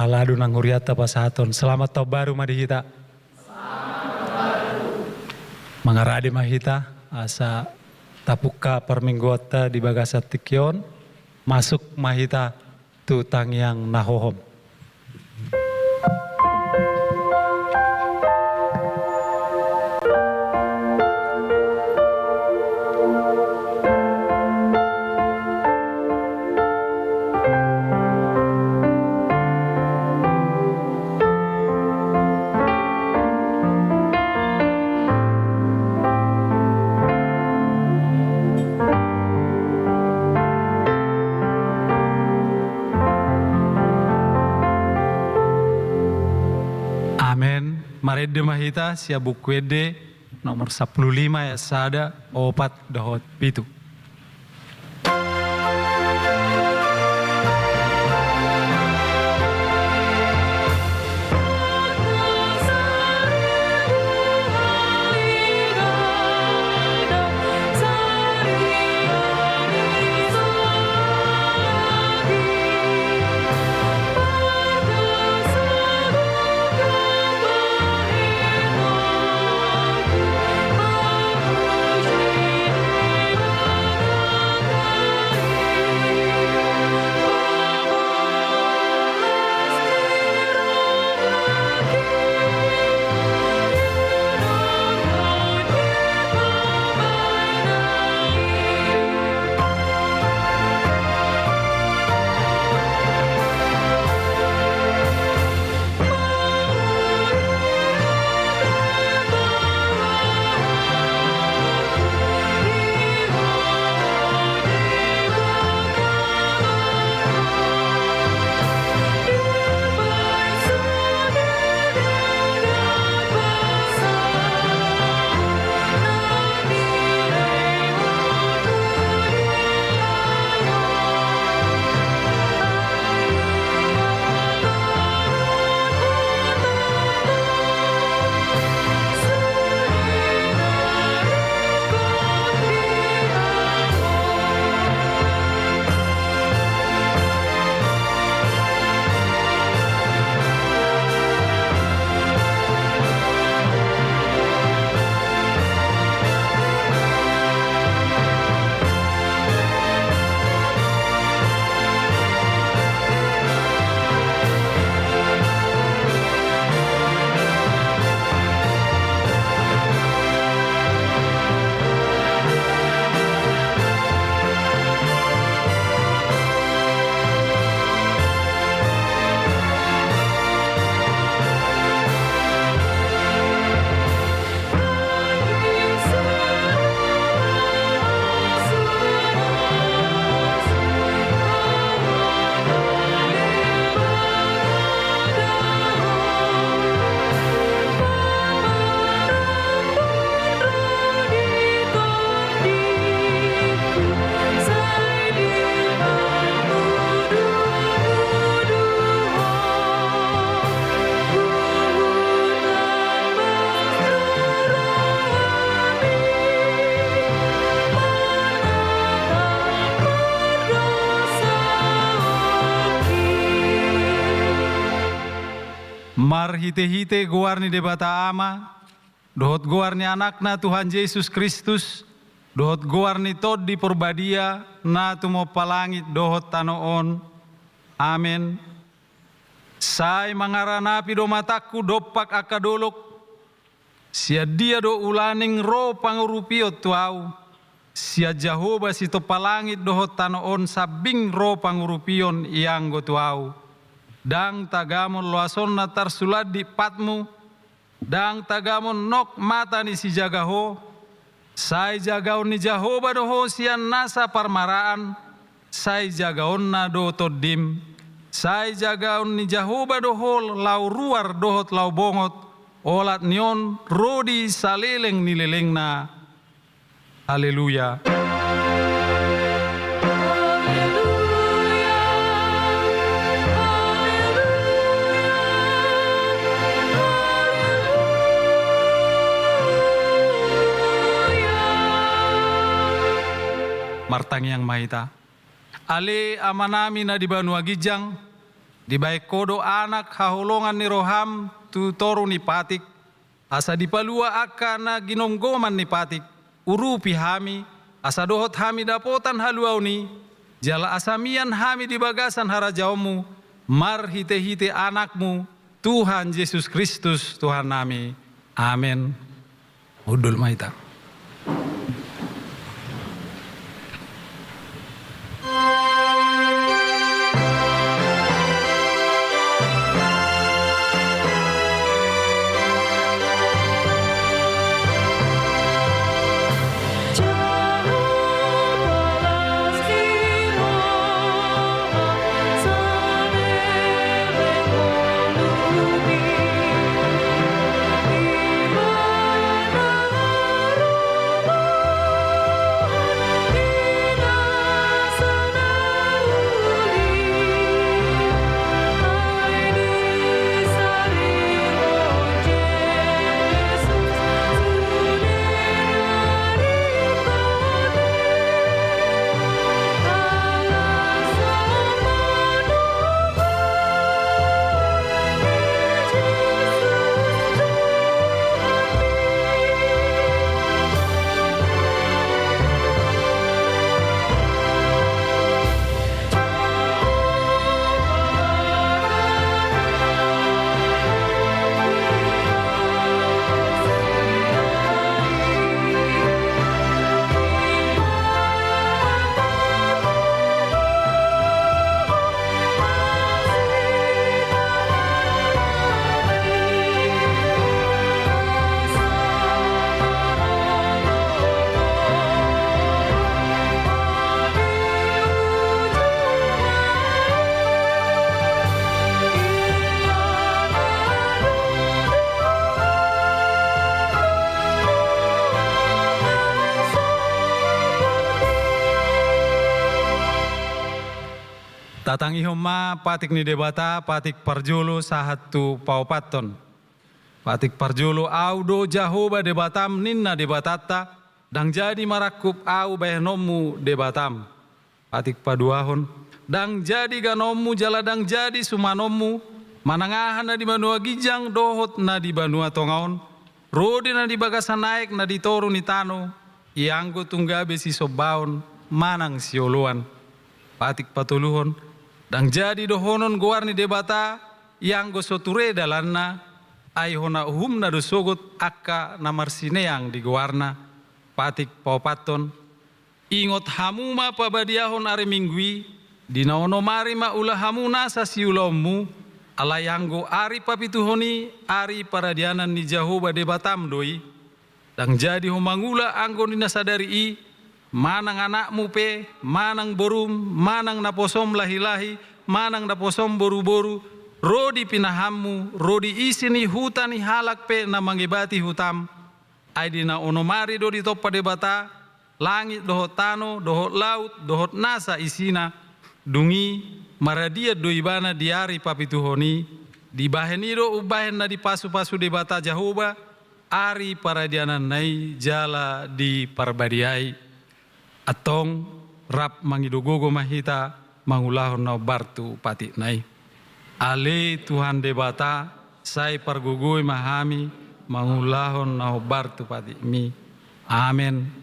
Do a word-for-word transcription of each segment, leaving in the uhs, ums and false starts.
Ala dung nang hurianta pasahathon, selamat tahun baru ma di hita. Mangarade ma hita asa tapungka parmingguonta di bagasan tingki on. Masuk ma hita tu tangiang na hohom. Amen. Marende ma hita sian Buku Ende nomor sampulu lima ayat sada, opat dohot pitu. Marhitehite goar ni Debata Ama, dohot goar ni Anakna Tuhan Jesus Kristus, dohot goar ni Tondi Porbadia, na tumompa langit dohot tano on. Amen. Sai mangaranapi do matangku dompak angka dolok, sian dia do ulaning ro pangurupion tu ahu? Sian Jahowa sitompa langit dohot tano on sambing ro pangurupion ianggo tu ahu. Ndang tagamon loasonna tarsulan di patmu, ndang tagamon nok mata ni sijaga ho. Sai jagaon ni Jahowa do ho sian nasa parmaraan, sai jagaonna do tondim. Sai jagaon ni Jahowa do ho laho ruar dohot laho bongot, olat ni on ro di saleleng ni lelengna. Haleluya. Martangiang ma hita. Ale Amanami na di banua ginjang, Dibahen Ho do Anak haholongan ni roham tu toru ni patik, asa dipalua angka na ginonggoman ni patik. Urupi hami, asa dohot hami dapotan haluaon i, jala asa mian hami di bagasan harajaonmu, marhitehite Anakmu, Tuhan Jesus Kristus, Tuhannami. Amen. Hundul ma hita. Tatangihon ma patik ni Debata, patik parjolo sahat tu paopathon. Patik parjolo, Ahu do Jahowa Debatam, ninna Debatanta, ndang jadi marangkup Ahu bahenonmu debatam. Patik paduahon, ndang jadi ganonmu jala ndang jadi sumanonmu, manang aha na di banua ginjang dohot na di banua tonga on, ro di na di bagasan aek na di toru ni tano, ianggo tung gabe sisombaon manang sioloan. Patik patoluhon, ndang jadi dohonon goar ni Debata, ianggo so ture dalanna, ai hona uhumna do sogot angka na marsineang di goarna. Patik paopathon, ingot hamu ma pabadiahon ari Minggu i, di na onom ari ma ula hamu nasa siulaonmu, alai anggo ari papituhon i, ari paradianan ni Jahowa Debatam do i. Ndang jadi ho mangula anggo di na sadari i, manang anakmu pe, manang borum, manang naposom lahilahi, manang naposom boruboru, ro di pinahanmu, ro di isi ni huta ni halak pe na mangebati hutam. Ai di na onom ari do ditompa Debata langit dohot tano, dohot laut, dohot nasa isina. Dung i maradian do ibana di ari papituhon i, dibahen i do umbahen na dipasupasu Debata Jahowa, ari paradiananna i jala diparbadiai. Antong rap mangido gogo ma hita mangulahon na hombar tu patikna i. Ale Tuhan Debata, sai pargogoi ma hami mangulahon na hombar tu patikmi. Amen.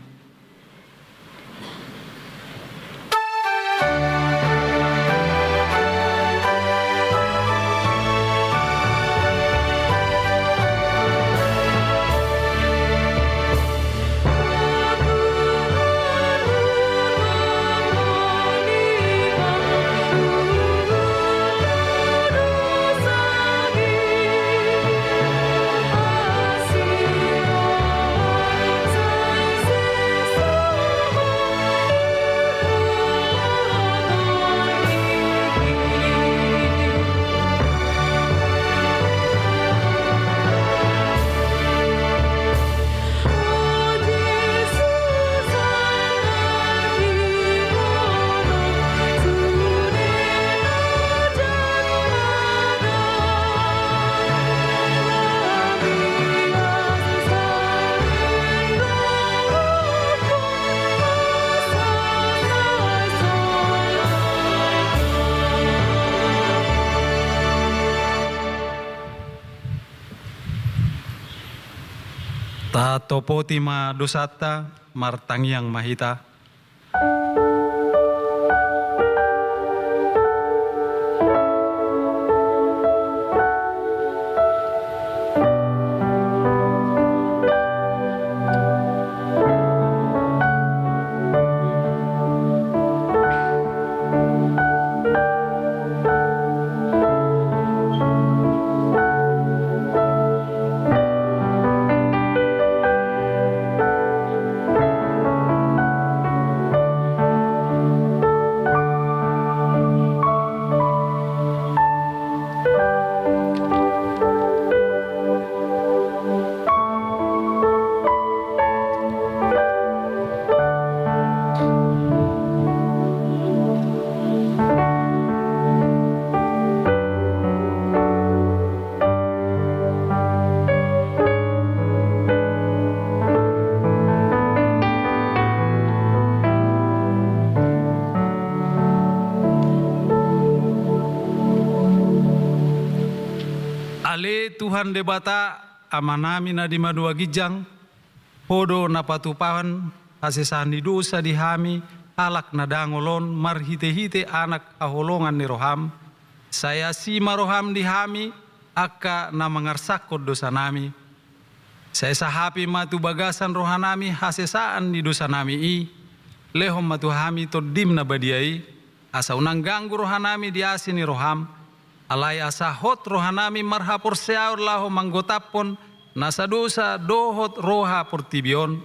Tatopoti ma dosanta, martangiang ma hita. Ale Tuhan Debata, Amanami na di banua ginjang, Ho do na patupahon hasesaan ni dosa di hami, halak na dangol on, marhitehite Anak haholongan ni roham. Sai asi ma roham di hami, angka na mangarsakhon dosanami. Sai sahapi ma tu bagasan rohanami hasesaan ni dosanami i. Lehon ma tu hami Tondim na badia i, asa unang ganggu rohanami di asi ni roham. Alai asa hot rohanami marhaporseaon laho manggotaphon nasa dosa dohot roha portibi on.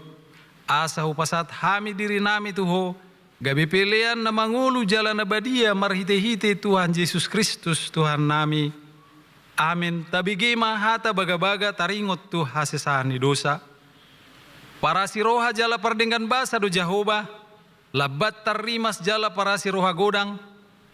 Asa hupasahat hami dirinami tu Ho, gabe pelean na mangolu jala na badia marhitehite Tuhan Jesus Kristus Tuhannami. Amen. Tabege ma hata bagabaga taringot tu hasesaan ni dosa. Parasi roha jala pardenggan basa do Jahowa, lambat tarrimas jala parasi roha godang,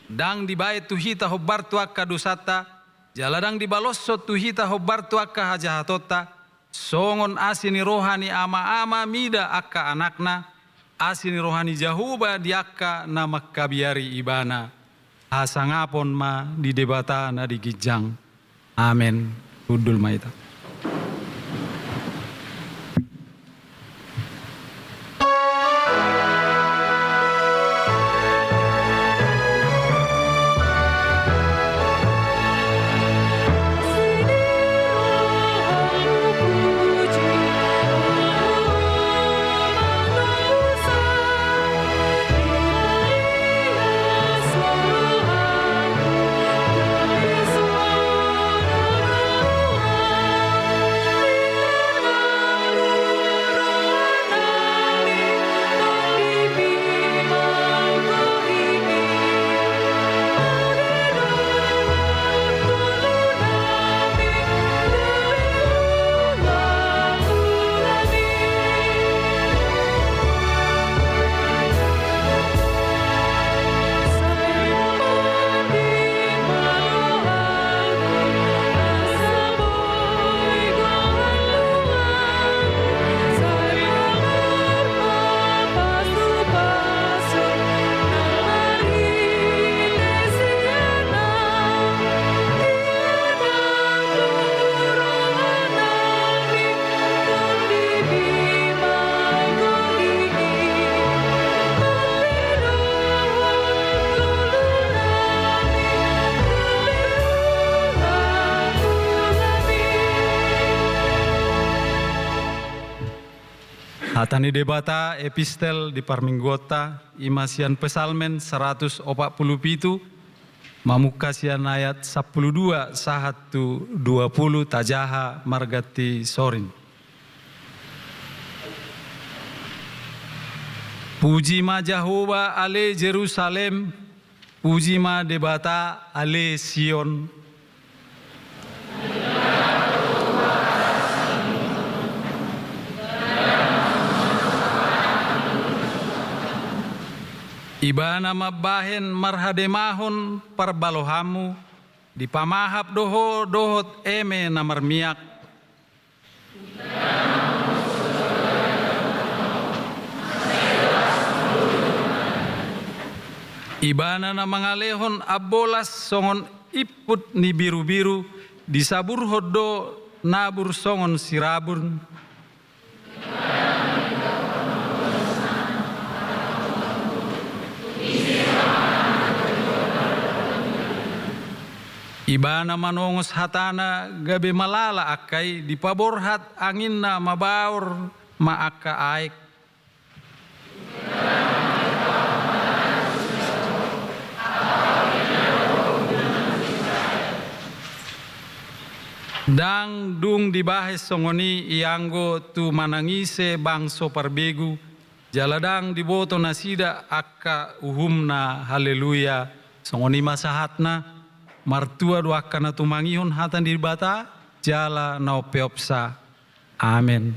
ndang dibaen tu hita hombar tu angka dosanta, jala ndang dibaloshon tu hita hombar tu angka hajahatonta, songon asi ni roha ni ama-ama mida angka anakna, asi ni roha ni Jahowa di angka na mangkabiari Ibana. Hasangapon ma di Debata na di ginjang. Amen. Hundul ma hita. Hata ni Debata, epistel di parmingguonta, i ma sian Psalmen saratus opat pulu pitu, mamungka sian ayat sampulu dua sahat tu dua pulu, tajaha marganti sorin. Puji ma Jahowa ale Jerusalem, puji ma Debata ale Sion. Ibana mambahen marhademahon parbalohanmu, dipamahap do ho dohot eme na marmiak. Ibana na mangalehon ambolas songon imput ni birubiru, disaburhon do nabur songon sirabun. Ibana manongos hatana gabe malala angka i, dipaborhat anginna mabaor ma angka aek. Ndang dung dibahen songon i ianggo tu manang ise bangso parbegu, jala ndang diboto nasida angka uhumna. Haleluya. Songon i ma sahatna. Martua do angka na tumangihon hata ni Debata jala na umpeopsa. Amen.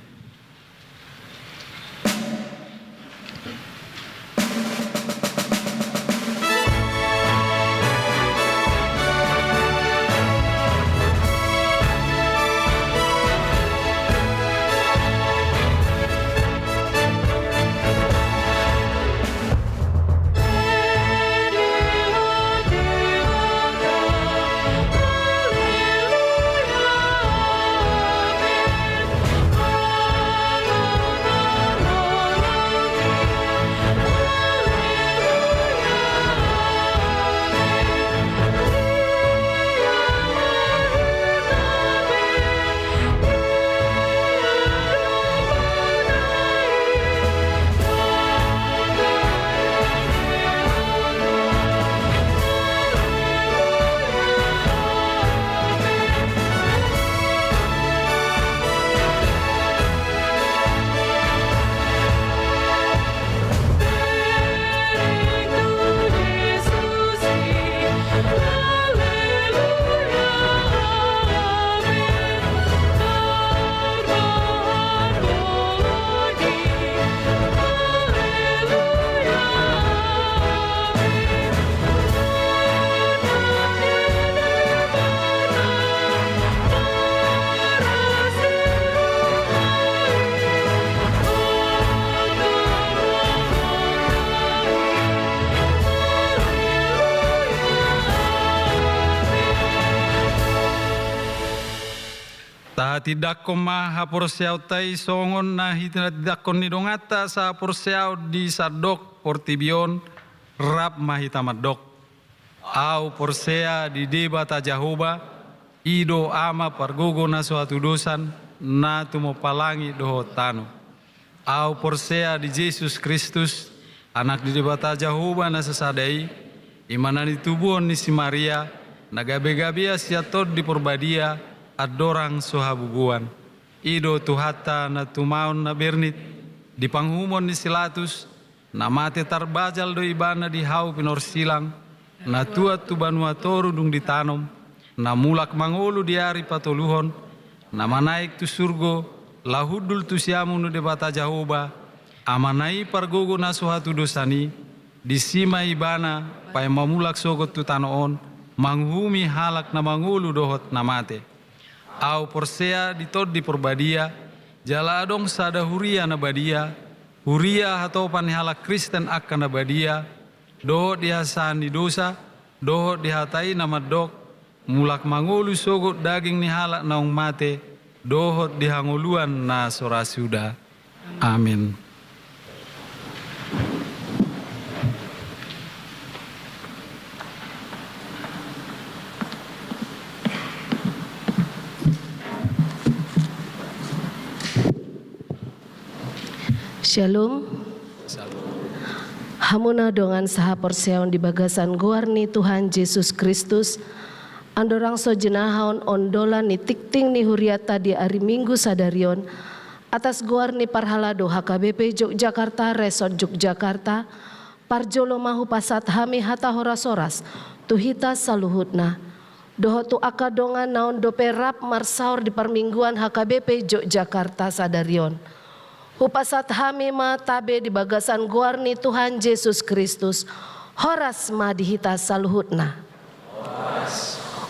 Tahatindangkon ma haporseaonta i songon na hinatindangkon ni donganta sahaporseaon di sandok portibi on. Rap ma hita mandok. Ahu porsea di Debata Jahowa, i do Ama pargogo na so hatudosan, na tumompa langit dohot tano. Ahu porsea di Jesus Kristus, Anak ni Debata Jahowa na sasada i, i ma na nitubuhon ni si Maria, na gabegabean sian Tondi Porbadia, andorang so habubuan. I do Tuhanta na tumaon na bernit, di panguhumon ni si Latus, na mate tarbajal do Ibana di hau pinorsilang, na tuat tu banua toru dung ditanom, na mulak mangolu di ari patoluhon, na manaek tu surgo, laho hundul tu siamun ni Debata Jahowa, Amana i pargogo na so hatudosan i, disi ma Ibana paima mulak sogot tu tano on, manguhumi halak na mangolu dohot na mate. Ahu porsea di Tondi Porbadia, jala adong sada huria na badia, huria hatopan ni halak Kristen angka na badia, dohot di hasesaan ni dosa, dohot di hata i na mandok, mulak mangolu sogot daging ni halak naung mate, dohot di hangoluan na so ra suda. Amen. Syalom. Hamu na dongan sahaporseaon di bagasan goar ni Tuhan Jesus Kristus, andorang so jinahahon ondolan ni tingting ni hurianta di ari Minggu sadari on, atas goar ni parhalado H K B P Yogyakarta, Resort Yogyakarta, parjolo ma hupasahat hami hata horas-horas tu hita saluhutna, dohot tu angka dongan naung dope rap marsaor di parmingguan H K B P Yogyakarta sadari on. Hupasahat hami ma tabe di bagasan goar ni Tuhan Jesus Kristus, horas ma di hita saluhutna.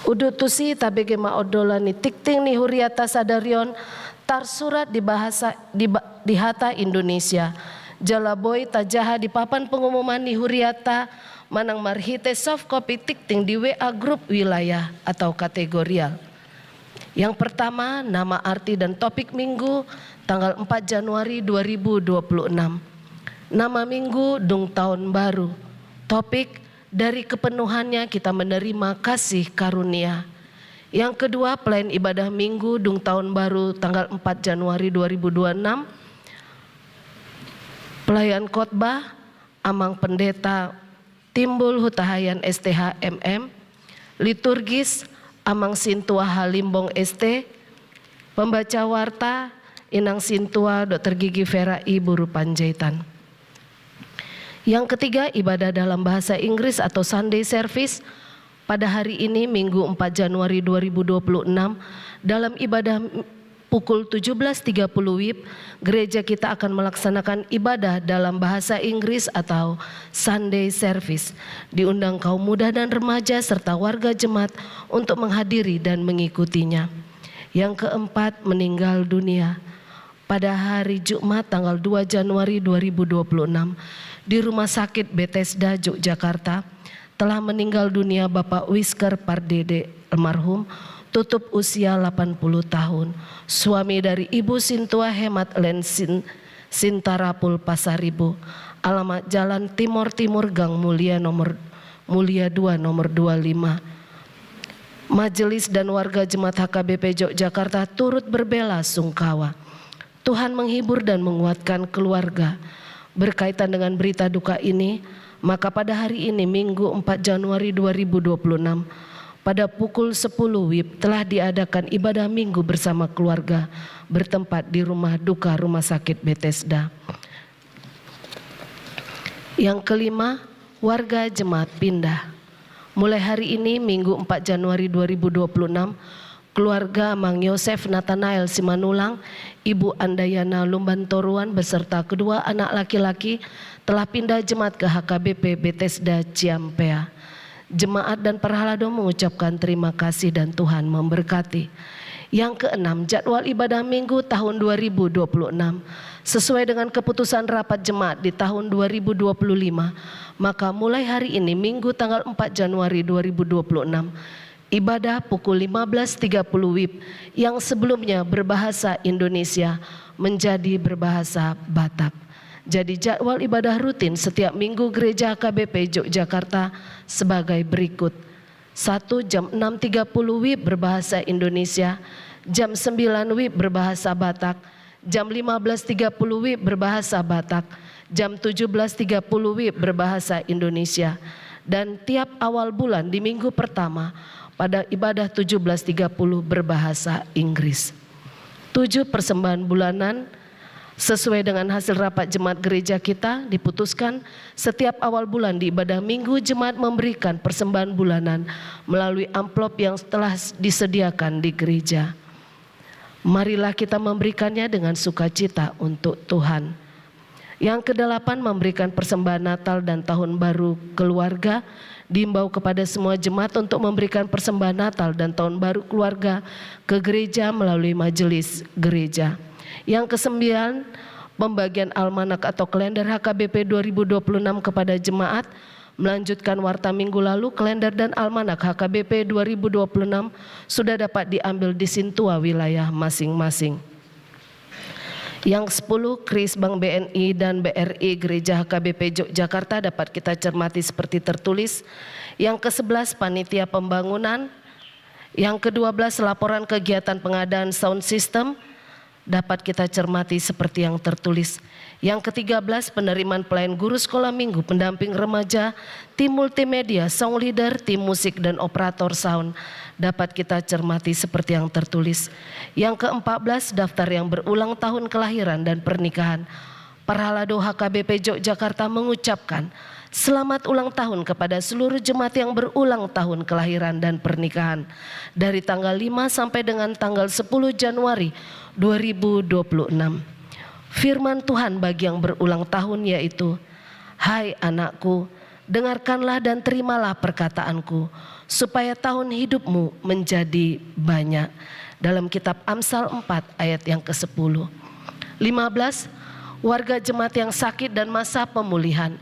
Udut tusi tabege ma ondolan ni tingting ni hurianta sadari on, tarsurat di bahasa, di ba-, di hata Indonesia. Jala boi tajaha di papan pengumuman ni hurianta, manang marhite soft copy tingting di W A grup wilayah atau kategorial. Yang pertama, nama, arti dan topik Minggu, tanggal empat Januari dua ribu dua puluh enam. Nama Minggu, Dung Taon Baru. Topik, dari kepenuhannya kita menerima kasih karunia. Yang kedua, pelayan ibadah Minggu dung tahun baru tanggal empat Januari dua ribu dua puluh enam. Pelayan khotbah, Amang Pendeta Timbul Hutahayan S T H M M. Liturgis, Amang Sintua Halimbong S T. Pembaca warta, Inang Sintua Dokter Gigi Vera I Buru Panjaitan. Yang ketiga, ibadah dalam bahasa Inggris atau Sunday service. Pada hari ini, Minggu empat Januari dua ribu dua puluh enam, dalam ibadah pukul tujuh belas tiga puluh W I B, gereja kita akan melaksanakan ibadah dalam bahasa Inggris atau Sunday service. Diundang kaum muda dan remaja serta warga jemaat untuk menghadiri dan mengikutinya. Yang keempat, meninggal dunia. Pada hari Jumat tanggal dua Januari dua ribu dua puluh enam, di Rumah Sakit Bethesda Yogyakarta, telah meninggal dunia Bapak Wisker Pardede, almarhum, tutup usia delapan puluh tahun, suami dari Ibu Sintua Hemat Lensin Sintarapul Pasaribu, alamat Jalan Timor Timur, Gang Mulia nomor, Mulia dua, nomor dua lima. Majelis dan warga jemaat H K B P Yogyakarta turut berbela sungkawa. Tuhan menghibur dan menguatkan keluarga. Berkaitan dengan berita duka ini, maka pada hari ini, Minggu empat Januari dua ribu dua puluh enam, pada pukul sepuluh W I B telah diadakan ibadah Minggu bersama keluarga bertempat di rumah duka Rumah Sakit Bethesda. Yang kelima, warga jemaat pindah. Mulai hari ini, Minggu empat Januari dua ribu dua puluh enam, keluarga Amang Yosef Nathanael Simanulang, Ibu Andayana Lumbantoruan beserta kedua anak laki-laki telah pindah jemaat ke H K B P Bethesda Ciampea. Jemaat dan parhalado mengucapkan terima kasih dan Tuhan memberkati. Yang keenam, jadwal ibadah Minggu tahun dua ribu dua puluh enam. Sesuai dengan keputusan rapat jemaat di tahun dua ribu dua puluh lima, maka mulai hari ini, Minggu tanggal empat Januari dua ribu dua puluh enam, ibadah pukul lima belas tiga puluh W I B yang sebelumnya berbahasa Indonesia menjadi berbahasa Batak. Jadi, jadwal ibadah rutin setiap Minggu Gereja H K B P Yogyakarta sebagai berikut. Satu, jam enam tiga puluh W I B berbahasa Indonesia, jam sembilan W I B berbahasa Batak, jam lima belas tiga puluh W I B berbahasa Batak, jam tujuh belas tiga puluh W I B berbahasa Indonesia, dan tiap awal bulan di minggu pertama pada ibadah tujuh belas tiga puluh berbahasa Inggris. Tujuh, persembahan bulanan. Sesuai dengan hasil rapat jemaat gereja kita, diputuskan setiap awal bulan di ibadah minggu, jemaat memberikan persembahan bulanan melalui amplop yang telah disediakan di gereja. Marilah kita memberikannya dengan sukacita untuk Tuhan. Yang kedelapan, memberikan persembahan Natal dan Tahun Baru keluarga. Diimbau kepada semua jemaat untuk memberikan persembahan Natal dan Tahun Baru keluarga ke gereja melalui majelis gereja. Yang kesembilan, pembagian almanak atau kalender H K B P dua ribu dua puluh enam kepada jemaat. Melanjutkan warta minggu lalu, kalender dan almanak H K B P dua ribu dua puluh enam sudah dapat diambil di Sintua wilayah masing-masing. Yang kesepuluh, Kris Bank B N I dan B R I Gereja H K B P Yogyakarta dapat kita cermati seperti tertulis. Yang kesebelas, panitia pembangunan. Yang kedua belas, laporan kegiatan pengadaan sound system dapat kita cermati seperti yang tertulis. Yang ketiga belas, penerimaan pelayan guru sekolah minggu, pendamping remaja, tim multimedia, sound leader, tim musik, dan operator sound dapat kita cermati seperti yang tertulis. Yang keempat belas, daftar yang berulang tahun kelahiran dan pernikahan. Parhalado H K B P Yogyakarta mengucapkan selamat ulang tahun kepada seluruh jemaat yang berulang tahun kelahiran dan pernikahan dari tanggal lima sampai dengan tanggal sepuluh Januari dua ribu dua puluh enam. Firman Tuhan bagi yang berulang tahun yaitu, "Hai anakku, dengarkanlah dan terimalah perkataanku, supaya tahun hidupmu menjadi banyak." Dalam kitab Amsal empat ayat yang kesepuluh. Lima belas, warga jemaat yang sakit dan masa pemulihan.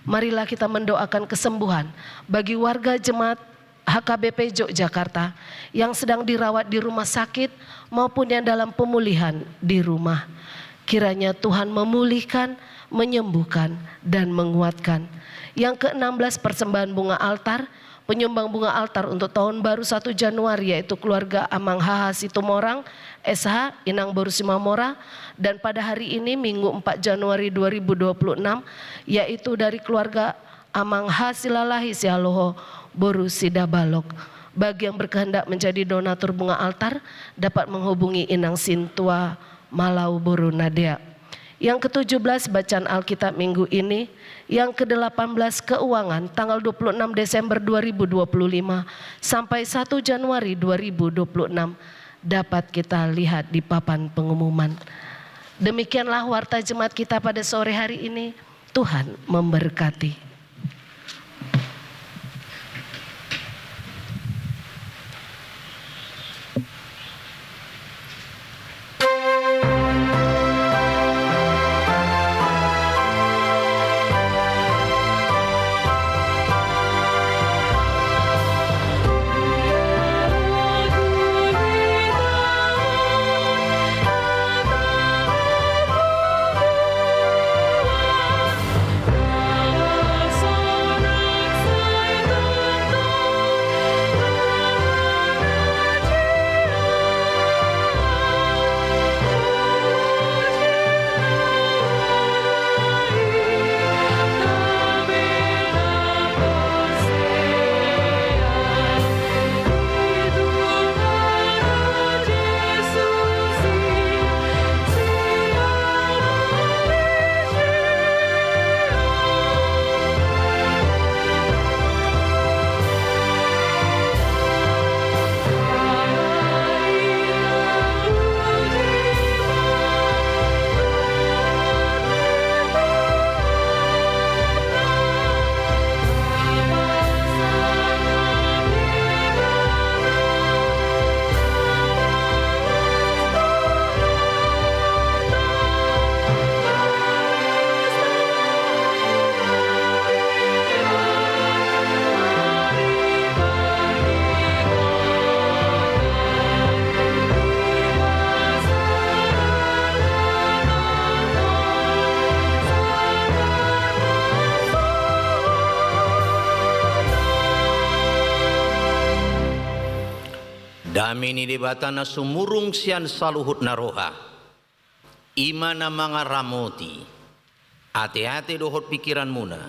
Marilah kita mendoakan kesembuhan bagi warga jemaat H K B P Yogyakarta yang sedang dirawat di rumah sakit maupun yang dalam pemulihan di rumah. Kiranya Tuhan memulihkan, menyembuhkan, dan menguatkan. Yang keenam belas, persembahan bunga altar. Penyumbang bunga altar untuk tahun baru satu Januari yaitu keluarga Amang H H Situmorang, S H, Inang Boru Simamora, dan pada hari ini, Minggu empat Januari dua ribu dua puluh enam, yaitu dari keluarga Amang H Silalahi Sihaloho, Boru Sidabalok. Bagi yang berkehendak menjadi donatur bunga altar, dapat menghubungi Inang Sintua Malau Boru Nadia. Yang ketujuh belas bacaan Alkitab minggu ini, yang kedelapan belas keuangan tanggal dua puluh enam Desember dua ribu dua puluh lima sampai satu Januari dua ribu dua puluh enam dapat kita lihat di papan pengumuman. Demikianlah warta jemaat kita pada sore hari ini. Tuhan memberkati. Dame ni Debata na sumurung sian saluhut na roha, i ma na mangaramoti ateate dohot pingkiranmuna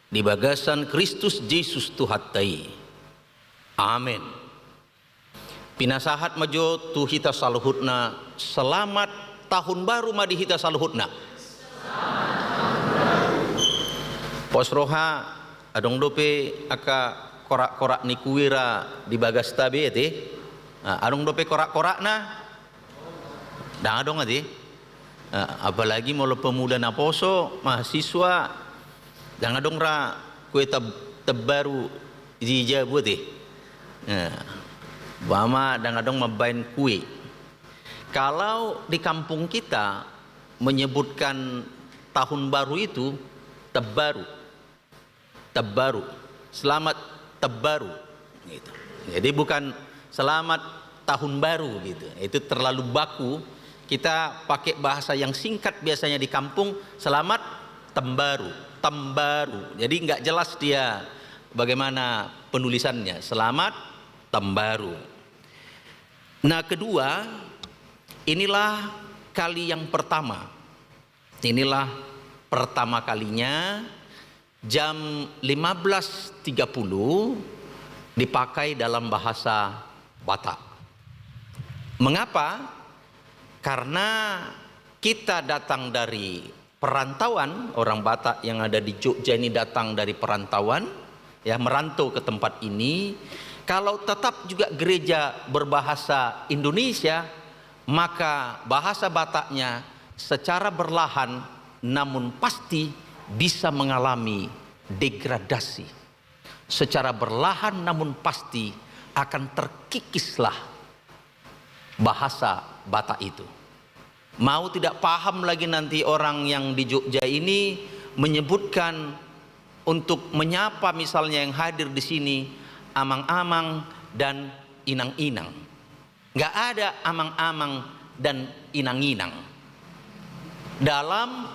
di bagasan Kristus Jesus Tuhanta i. Amen. Pinasahat ma jo tu hita saluhutna, selamat tahun baru ma di hita saluhutna. Pos roha, adong dope angka korak-korak ni kue ra di bagasta be ate? Ah, adong dope korak-korakna? Ndang adong ate? Ah, apalagi molo pemuda naposo, mahasiswa, ndang adong ra kue tab-, terbaru di jabu ate? Ah, umpama ndang adong mambaen kue. Kalau di kampung kita menyebutkan tahun baru itu terbaru. Terbaru. Selamat terbaru. Gitu. Jadi bukan selamat tahun baru gitu. Itu terlalu baku. Kita pakai bahasa yang singkat biasanya di kampung, selamat tembaru, tembaru. Jadi nggak jelas dia bagaimana penulisannya. Selamat tembaru. Nah, kedua, inilah kali yang pertama. Inilah pertama kalinya jam lima belas tiga puluh dipakai dalam bahasa Batak. Mengapa? Karena kita datang dari perantauan, orang Batak yang ada di Jogja ini datang dari perantauan, ya, merantau ke tempat ini. Kalau tetap juga gereja berbahasa Indonesia, maka bahasa Bataknya secara berlahan namun pasti bisa mengalami degradasi. Secara berlahan namun pasti akan terkikislah bahasa Batak itu. Mau tidak paham lagi nanti orang yang di Jogja ini menyebutkan untuk menyapa misalnya yang hadir di sini amang-amang dan inang-inang. Nggak ada amang-amang dan inang-inang. Dalam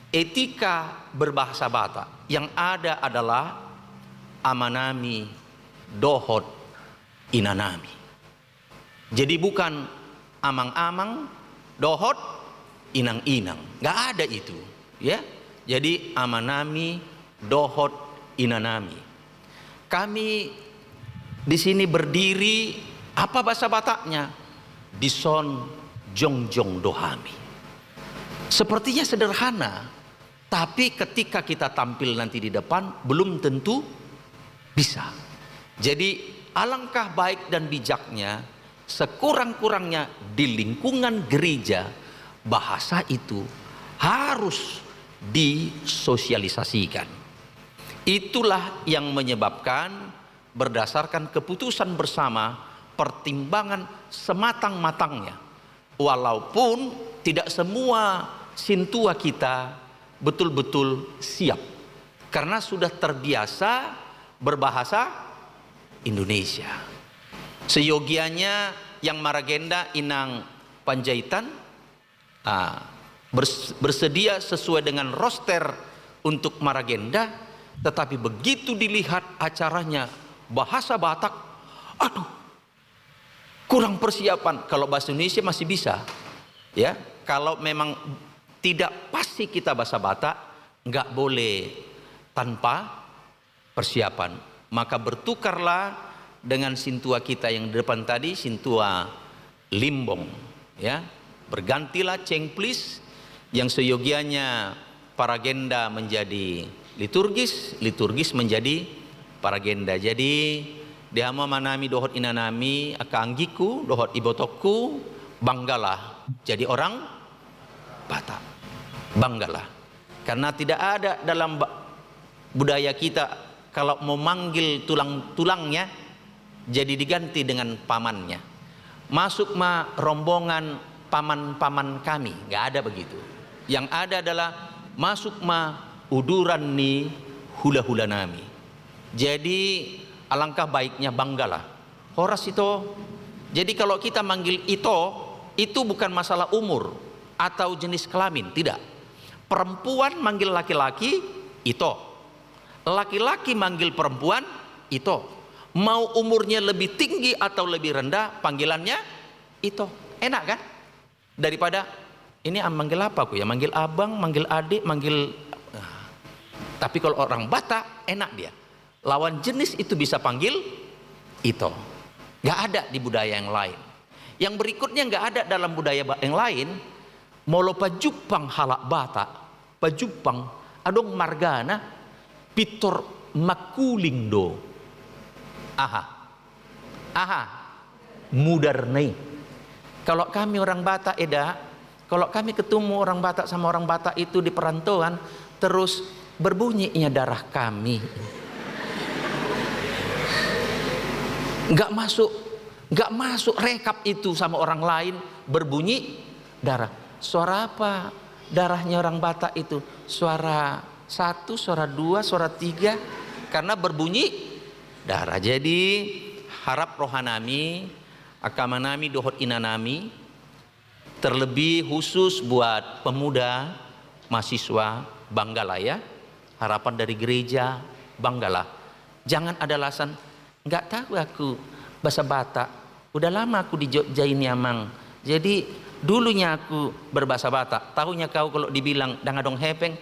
etika berbahasa Batak, yang ada adalah amanami dohot inanami. Jadi bukan amang-amang dohot inang-inang, nggak ada itu, ya. Jadi amanami dohot inanami. Kami di sini berdiri, apa bahasa Bataknya? Dison jongjong do hami. Sepertinya sederhana, tapi ketika kita tampil nanti di depan, belum tentu bisa. Jadi, alangkah baik dan bijaknya, sekurang-kurangnya di lingkungan gereja, bahasa itu harus disosialisasikan. Itulah yang menyebabkan berdasarkan keputusan bersama, pertimbangan sematang-matangnya. Walaupun tidak semua sintua kita betul-betul siap, karena sudah terbiasa berbahasa Indonesia. Seyogianya yang Maragenda, Inang Panjaitan, ah, bers-, bersedia sesuai dengan roster untuk Maragenda, tetapi begitu dilihat acaranya bahasa Batak, aduh, kurang persiapan. Kalau bahasa Indonesia masih bisa, ya. Kalau memang tidak pasti kita bahasa Batak, nggak boleh tanpa persiapan. Maka bertukarlah dengan sintua kita yang di depan tadi, sintua Limbong, ya. Bergantilah cengplis yang seyogianya paragenda menjadi liturgis, liturgis menjadi paragenda. Jadi, di hamu amanami dohot inanami, angka anggingku dohot ibotongku, banggalah jadi orang Batak. Banggalah. Karena tidak ada dalam ba-, budaya kita, kalau mau manggil tulang-tulangnya, jadi diganti dengan pamannya. Masuk ma rombongan paman-paman kami, nggak ada begitu. Yang ada adalah masuk ma uduran ni hula-hula nami. Jadi, alangkah baiknya banggalah. Horas ito. Jadi, kalau kita manggil ito, itu bukan masalah umur atau jenis kelamin, tidak. Perempuan manggil laki-laki, ito. Laki-laki manggil perempuan, ito. Mau umurnya lebih tinggi atau lebih rendah, panggilannya ito. Enak, kan? Daripada, "Ini am-, manggil apa aku ya? Manggil abang, manggil adik, manggil," nah. Tapi kalau orang Batak, enak dia. Lawan jenis itu bisa panggil ito. Nggak ada di budaya yang lain. Yang berikutnya nggak ada dalam budaya ba-, yang lain. Molo pajumpang halak Batak, pajumpang, adong margana, pintor mangkuling do. Aha. Aha. Mudarna i. Kalau kami orang Batak, Eda, kalau kami ketemu orang Batak sama orang Batak itu di perantauan, terus berbunyi ia darah kami. Nggak masuk, nggak masuk rekap itu sama orang lain, berbunyi darah. Suara apa darahnya orang Batak itu? Suara satu, suara dua, suara tiga, karena berbunyi darah. Jadi, harap rohanami, angka amanami dohot inanami, terlebih khusus buat pemuda, mahasiswa, banggalah ya. Harapan dari gereja, banggalah. Jangan ada alasan, "Nggak tahu aku bahasa Batak. Udah lama aku di Jogja ini, Amang. Jadi, dulunya aku berbahasa Batak. Tahunya kau kalau dibilang dang adong hepeng."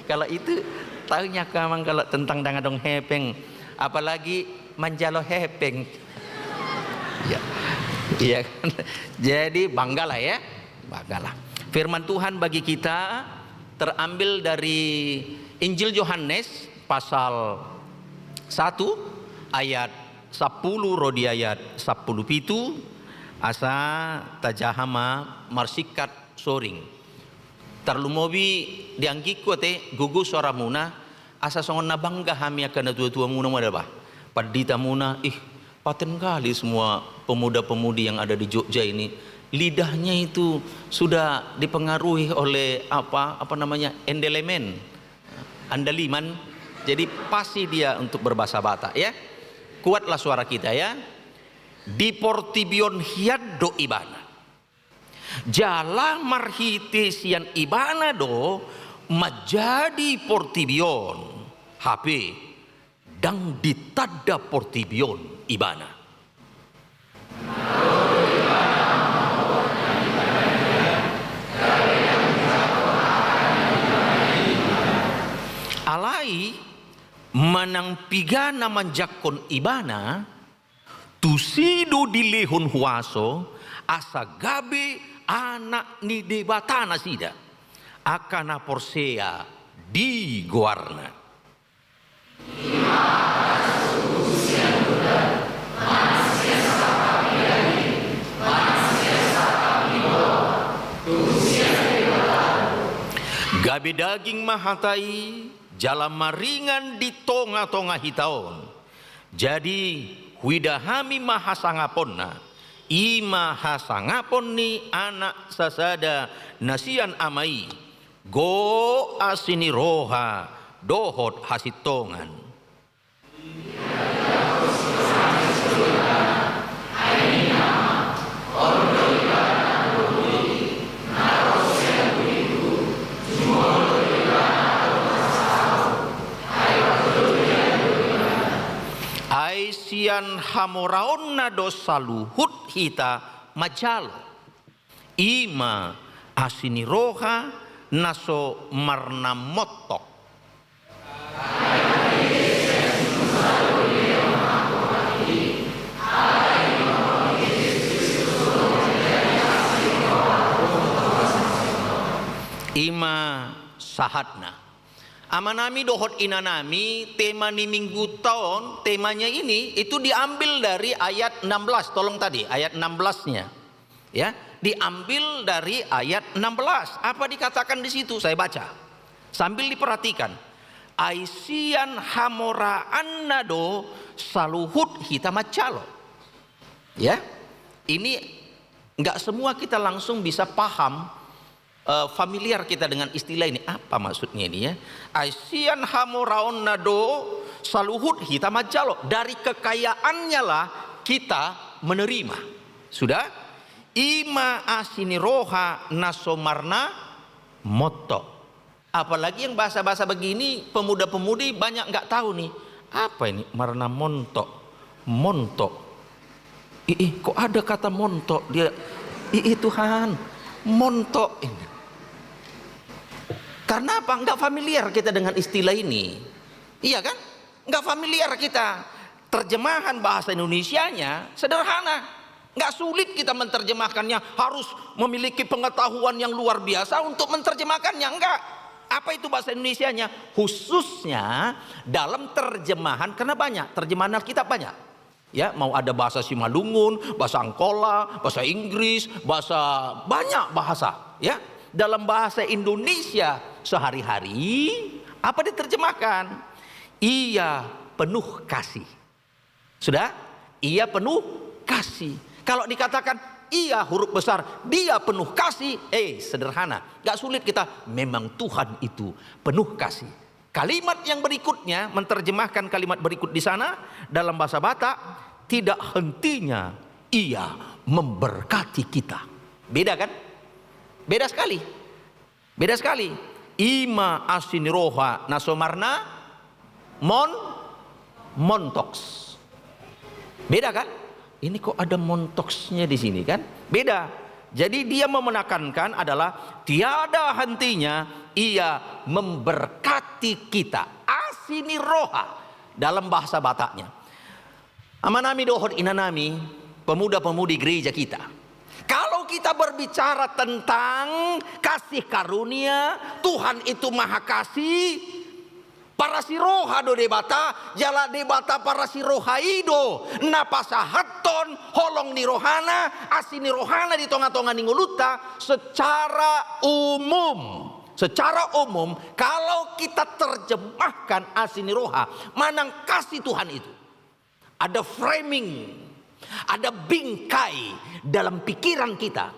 Kalau itu, tahunya kau, Amang, kalau tentang dang adong hepeng. Apalagi manjalo hepeng. Ya. Iya, kan? Jadi, banggalah ya. Banggalah. Firman Tuhan bagi kita terambil dari Injil Yohanes pasal satu ayat sampulu ro di ayat sampulu pitu, asa tajaha ma marsingkat soring. Tarlumobi di anggingku ate, gogo soaramuna, asa songon na bangga hami angka natuatuamuna ma da bah. Panditamuna, ih, paten kali semua pemuda-pemudi yang ada di Jogja ini, lidahnya itu sudah dipengaruhi oleh apa, apa namanya, endelemen, andaliman. Jadi pasti dia untuk berbahasa Batak, ya. Kuatlah suara kita, ya. Di portibi on hian do ibana. Jala marhite sian ibana do manjadi portibi on. Hape Ndang ditanda portibi on ibana. Alai manang piga na manjangkon ibana, tusi do dilehon huaso asa gabe anak ni Debata nasida, angka na porsea di goarna. Gabe daging ma hata i, jala maringan di tonga-tonga hita on. Jadi huida hami ma hasangaponna, i ma hasangapon ni Anak sasada na sian Ama i, gok asi ni roha dohot hasintongan. Ai sian hamoraonna do saluhut hita manjalo. I ma asi ni roha na so marnamontok. I ma sahatna. Amanami dohot inanami, tema ni mingguta on, temanya ini itu diambil dari ayat enam belas, tolong tadi, ayat enam belas-nya. Ya, diambil dari ayat enam belas. Apa dikatakan di situ? Saya baca. Sambil diperhatikan. Ai sian hamoraanna do saluhut hita manjalo. Ya, ini nggak semua kita langsung bisa paham, eh, familiar kita dengan istilah ini. Apa maksudnya ini ya? Ai sian hamoraonna do saluhut hita manjalo. Dari kekayaannya lah kita menerima. Sudah? I ma asi ni roha na so marnamontok. Apalagi yang bahasa-bahasa begini, pemuda-pemudi banyak nggak tahu nih. Apa ini? Marnamontok. Montok. Ih, ih, kok ada kata montok? Dia, ih, ih, Tuhan, montok ini. Karena apa? Nggak familiar kita dengan istilah ini. Iya kan? Nggak familiar kita. Terjemahan bahasa Indonesianya sederhana. Nggak sulit kita menerjemahkannya, harus memiliki pengetahuan yang luar biasa untuk menerjemahkannya. Enggak. Apa itu bahasa Indonesianya? Khususnya dalam terjemahan, karena banyak, terjemahan Alkitab banyak. Ya, mau ada bahasa Simalungun, bahasa Angkola, bahasa Inggris, bahasa, banyak bahasa, ya. Dalam bahasa Indonesia sehari-hari, apa diterjemahkan? Ia penuh kasih. Sudah? Ia penuh kasih. Kalau dikatakan ia huruf besar, dia penuh kasih, eh, sederhana. Nggak sulit kita, memang Tuhan itu penuh kasih. Kalimat yang berikutnya, menerjemahkan kalimat berikut di sana, dalam bahasa Batak, tidak hentinya ia memberkati kita. Beda kan? Beda sekali. Beda sekali. I ma asi ni roha na so marnamontok. Beda kan? Ini kok ada montoksnya di sini kan? Beda. Jadi dia menekankan adalah tiada hentinya ia memberkati kita. Asi ni roha dalam bahasa Bataknya. Amanami dohot inanami, pemuda-pemudi gereja kita. Kalau kita berbicara tentang kasih karunia, Tuhan itu maha kasih, parasi roha do Debata, jala Debata parasi roha i do na pasahathon holong ni rohana, asi ni rohana di tonga-tonga ni ngolunta secara umum. Secara umum, kalau kita terjemahkan asi ni roha, manang kasih Tuhan itu, ada framing, ada bingkai dalam pikiran kita,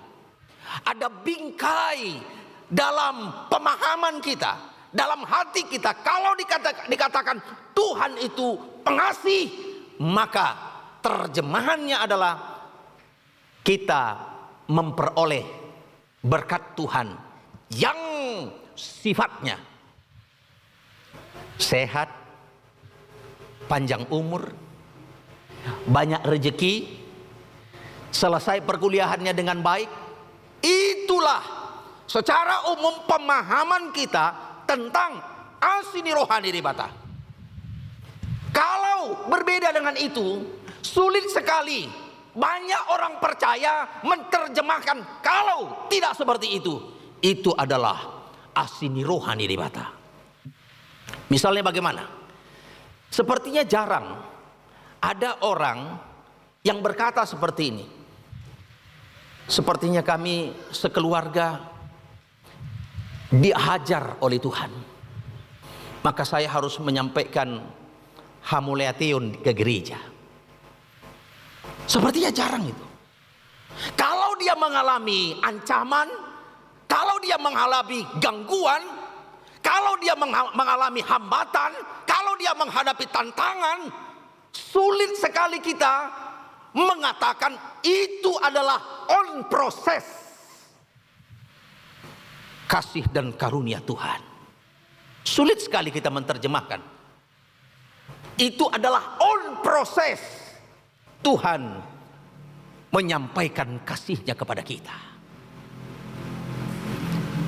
ada bingkai dalam pemahaman kita, dalam hati kita. Kalau dikata-, dikatakan Tuhan itu pengasih, maka terjemahannya adalah kita memperoleh berkat Tuhan yang sifatnya sehat, panjang umur, banyak rezeki, selesai perkuliahannya dengan baik. Itulah secara umum pemahaman kita tentang asi ni roha ni Debata. Kalau berbeda dengan itu, sulit sekali banyak orang percaya menerjemahkan kalau tidak seperti itu. Itu adalah asi ni roha ni Debata. Misalnya bagaimana? Sepertinya jarang ada orang yang berkata seperti ini. Sepertinya kami sekeluarga dihajar oleh Tuhan. Maka saya harus menyampaikan Hamuleateon ke gereja. Sepertinya jarang itu. Kalau dia mengalami ancaman, kalau dia mengalami gangguan, kalau dia mengha-, mengalami hambatan, kalau dia menghadapi tantangan, sulit sekali kita mengatakan itu adalah on proses kasih dan karunia Tuhan. Sulit sekali kita menerjemahkan. Itu adalah on proses Tuhan menyampaikan kasih-Nya kepada kita.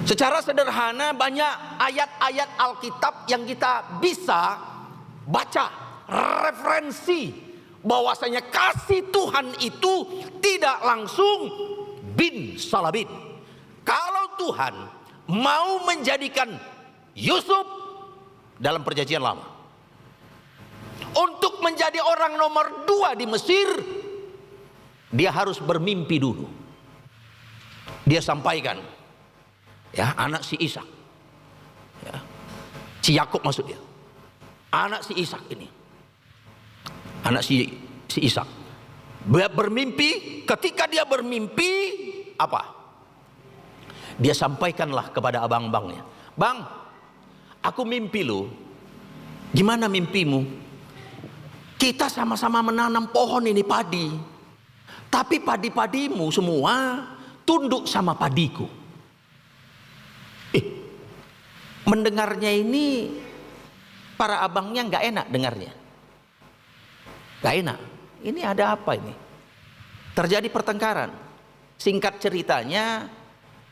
Secara sederhana, banyak ayat-ayat Alkitab yang kita bisa baca referensi bahwasanya kasih Tuhan itu tidak langsung bin salabin. Kalau Tuhan mau menjadikan Yusuf dalam Perjanjian Lama untuk menjadi orang nomor dua di Mesir, dia harus bermimpi dulu. Dia sampaikan, ya, anak si Ishak. Ya. Si Yakub maksudnya. Anak si Ishak ini. Anak si, si Ishak. Dia bermimpi, ketika dia bermimpi, apa? Dia sampaikanlah kepada abang-abangnya. "Bang, aku mimpi loh." "Gimana mimpimu?" "Kita sama-sama menanam pohon ini, padi. Tapi padi-padimu semua tunduk sama padiku." Ih, mendengarnya ini para abangnya nggak enak dengarnya. Nggak enak. Ini ada apa ini? Terjadi pertengkaran. Singkat ceritanya,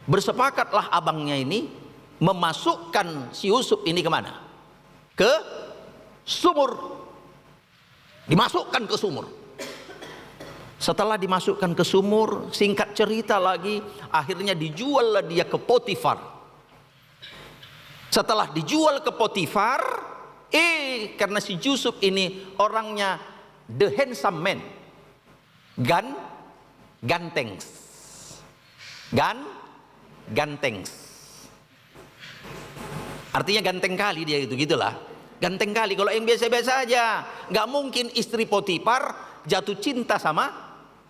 bersepakatlah abangnya ini memasukkan si Yusuf ini kemana? Ke sumur. Dimasukkan ke sumur. Setelah dimasukkan ke sumur, singkat cerita lagi, akhirnya dijuallah dia ke Potifar. Setelah dijual ke Potifar, eh, karena si Yusuf ini orangnya the handsome man. Gan-, ganteng. Gan-, ganteng. Artinya ganteng kali dia itu, gitulah. Ganteng kali, kalau yang biasa-biasa aja, nggak mungkin istri Potifar jatuh cinta sama,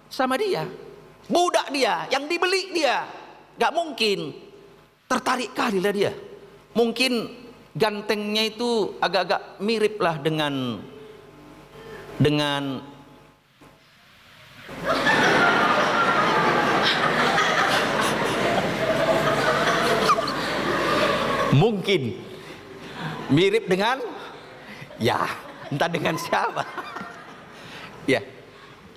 sama dia. Budak dia, yang dibeli dia. Nggak mungkin. Tertarik kali lah dia. Mungkin gantengnya itu agak-agak mirip lah dengan, dengan Mungkin mirip dengan, ya, entah dengan siapa. Ya,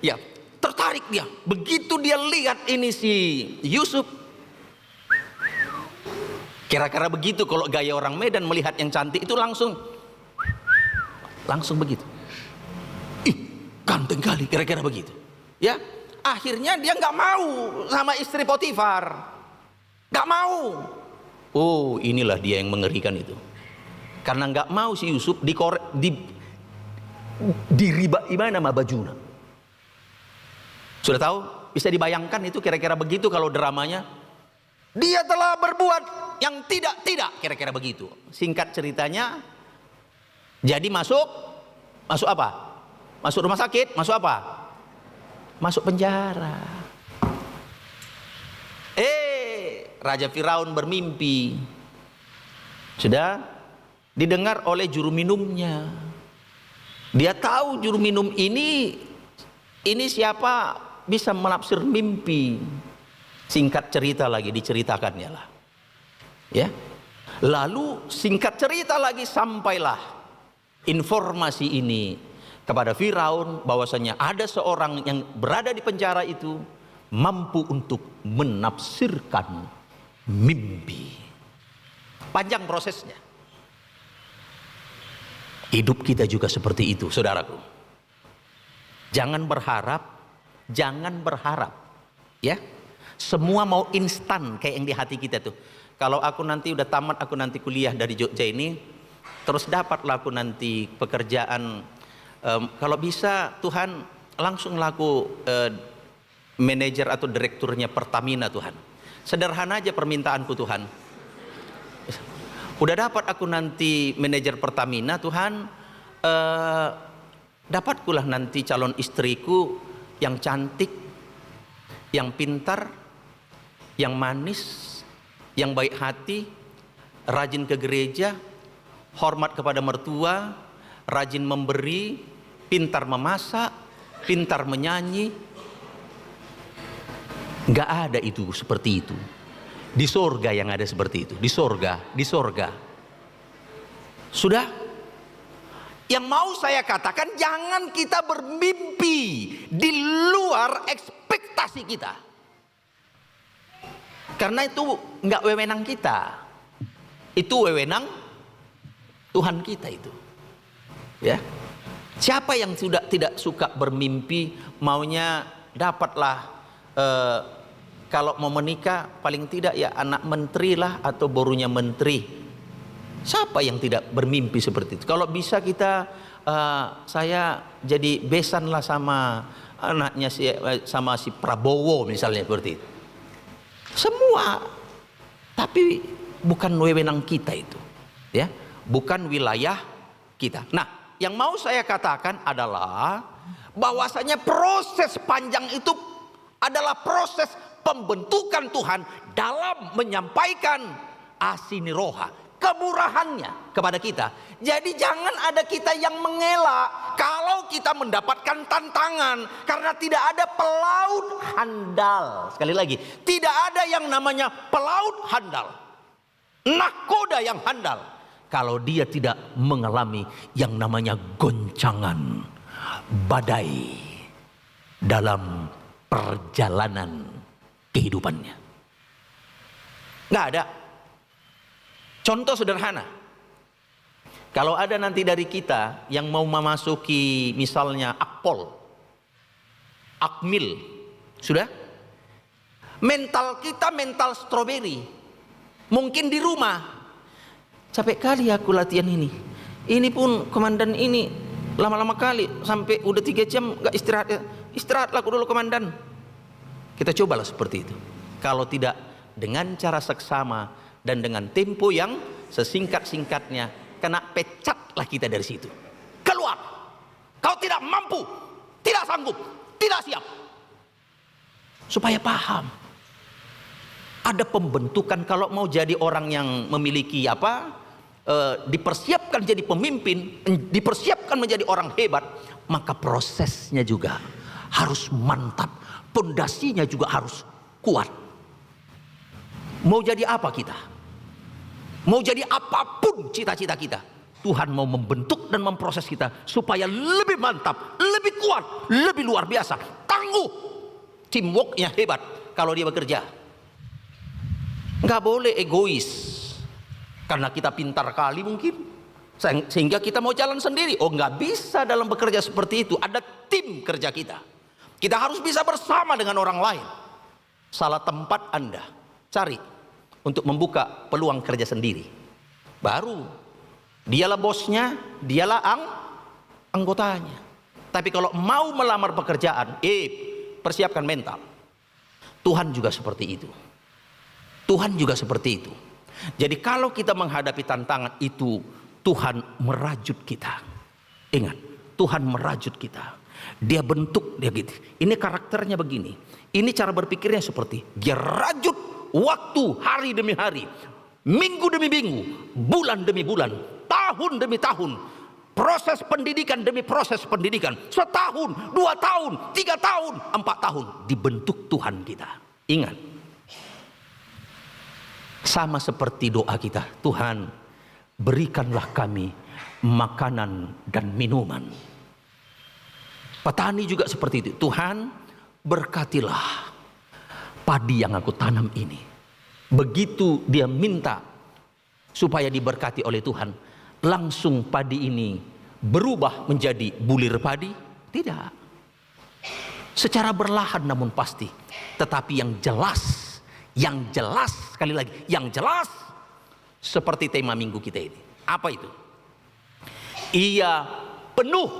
ya, tertarik dia. Begitu dia lihat ini si Yusuf, kira-kira begitu kalau gaya orang Medan melihat yang cantik itu langsung, langsung begitu. "Ih, ganteng kali," kira-kira begitu. Ya, akhirnya dia nggak mau sama istri Potifar. Nggak mau. Oh, inilah dia yang mengerikan itu. Karena nggak mau si Yusuf dikore-, di, diribai ma bajuna. Sudah tahu? Bisa dibayangkan itu kira-kira begitu kalau dramanya. "Dia telah berbuat yang tidak-tidak," kira-kira begitu. Singkat ceritanya, jadi masuk, masuk apa? Masuk rumah sakit, masuk apa? Masuk penjara. Eh, Raja Firaun bermimpi. Sudah didengar oleh juru minumnya. Dia tahu juru minum ini, ini siapa bisa menafsir mimpi. Singkat cerita lagi, diceritakannya lah. Ya. Lalu singkat cerita lagi, sampailah informasi ini kepada Firaun, bahwasanya ada seorang yang berada di penjara itu mampu untuk menafsirkan mimpi. Panjang prosesnya. Hidup kita juga seperti itu, saudaraku. Jangan berharap, jangan berharap, ya. Semua mau instan kayak yang di hati kita tuh. Kalau aku nanti udah tamat, aku nanti kuliah dari Jogja ini, terus dapatlah aku nanti pekerjaan, em, kalau bisa, Tuhan, langsunglah aku, eh, manajer atau direkturnya Pertamina, Tuhan. Sederhana aja permintaanku, Tuhan. Udah dapat aku nanti manajer Pertamina, Tuhan, eh, dapatkulah nanti calon istriku yang cantik, yang pintar, yang manis, yang baik hati, rajin ke gereja, hormat kepada mertua, rajin memberi, pintar memasak, pintar menyanyi. Nggak ada itu seperti itu. Di sorga yang ada seperti itu. Di sorga, di sorga. Sudah? Yang mau saya katakan, jangan kita bermimpi di luar ekspektasi kita. Karena itu nggak wewenang kita. Itu wewenang Tuhan kita itu. Ya. Siapa yang sudah tidak suka bermimpi, maunya dapatlah, eh, kalau mau menikah, paling tidak ya anak menteri lah atau borunya menteri. Siapa yang tidak bermimpi seperti itu? Kalau bisa kita, eh, saya jadi besan lah sama anaknya si, eh, sama si Prabowo misalnya, seperti itu. Semua, tapi bukan wewenang kita itu, ya, bukan wilayah kita. Nah, yang mau saya katakan adalah bahwasanya proses panjang itu adalah proses pembentukan Tuhan dalam menyampaikan asi ni roha, kemurahannya kepada kita. Jadi, jangan ada kita yang mengelak kalau kita mendapatkan tantangan, karena tidak ada pelaut handal. Sekali lagi, tidak ada yang namanya pelaut handal, nahkoda yang handal, kalau dia tidak mengalami yang namanya goncangan badai dalam perjalanan kehidupannya. Nggak ada. Contoh sederhana. Kalau ada nanti dari kita yang mau memasuki misalnya Akpol, Akmil, sudah? Mental kita mental stroberi. Mungkin di rumah, "Capek kali aku latihan ini. Ini pun komandan ini lama-lama kali, sampai udah tiga jam nggak istirahat. Istirahatlah aku dulu, komandan." Kita cobalah seperti itu. Kalau tidak, dengan cara seksama dan dengan tempo yang sesingkat-singkatnya, kena pecatlah kita dari situ. Keluar! Kau tidak mampu, tidak sanggup, tidak siap. Supaya paham. Ada pembentukan, kalau mau jadi orang yang memiliki apa, eh, dipersiapkan jadi pemimpin, dipersiapkan menjadi orang hebat, maka prosesnya juga harus mantap, pondasinya juga harus kuat. Mau jadi apa kita? Mau jadi apapun cita-cita kita, Tuhan mau membentuk dan memproses kita supaya lebih mantap, lebih kuat, lebih luar biasa, tangguh. Teamworknya hebat kalau dia bekerja. Nggak boleh egois. Karena kita pintar kali mungkin, sehingga kita mau jalan sendiri. Oh, nggak bisa dalam bekerja seperti itu. Ada tim kerja kita. Kita harus bisa bersama dengan orang lain. Salah tempat Anda cari untuk membuka peluang kerja sendiri. Baru, dialah bosnya, dialah ang-, anggotanya. Tapi kalau mau melamar pekerjaan, eh, persiapkan mental. Tuhan juga seperti itu. Tuhan juga seperti itu. Jadi kalau kita menghadapi tantangan itu, Tuhan merajut kita. Ingat, Tuhan merajut kita. Dia bentuk, dia gitu. Ini karakternya begini. Ini cara berpikirnya seperti. Dia rajut waktu hari demi hari, minggu demi minggu, bulan demi bulan, tahun demi tahun. Proses pendidikan demi proses pendidikan. Setahun, dua tahun, tiga tahun, empat tahun. Dibentuk Tuhan kita. Ingat. Sama seperti doa kita. "Tuhan, berikanlah kami makanan dan minuman. Petani juga seperti itu. Tuhan, berkatilah padi yang aku tanam ini. Begitu dia minta supaya diberkati oleh Tuhan, langsung padi ini berubah menjadi bulir padi? Tidak. Secara berlahan namun pasti. Tetapi yang jelas, yang jelas, sekali lagi, yang jelas, seperti tema minggu kita ini. Apa itu? Ia penuh,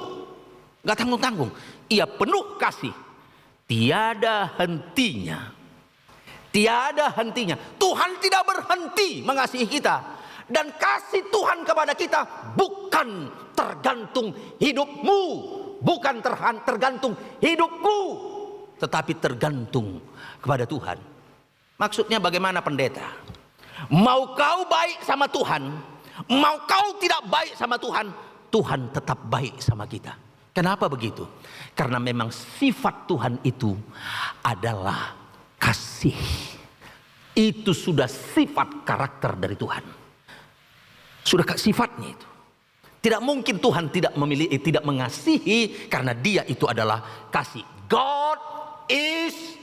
nggak tanggung-tanggung. Ia penuh kasih, tiada hentinya. Tiada hentinya. Tuhan tidak berhenti mengasihi kita. Dan kasih Tuhan kepada kita bukan tergantung hidupmu, bukan terhan-, tergantung hidupku, tetapi tergantung kepada Tuhan. Maksudnya bagaimana, pendeta? Mau kau baik sama Tuhan, mau kau tidak baik sama Tuhan, Tuhan tetap baik sama kita. Kenapa begitu? Karena memang sifat Tuhan itu adalah kasih. Itu sudah sifat karakter dari Tuhan. Sudah ka-, sifatnya itu. Tidak mungkin Tuhan tidak memilih, eh, tidak mengasihi, karena Dia itu adalah kasih. God is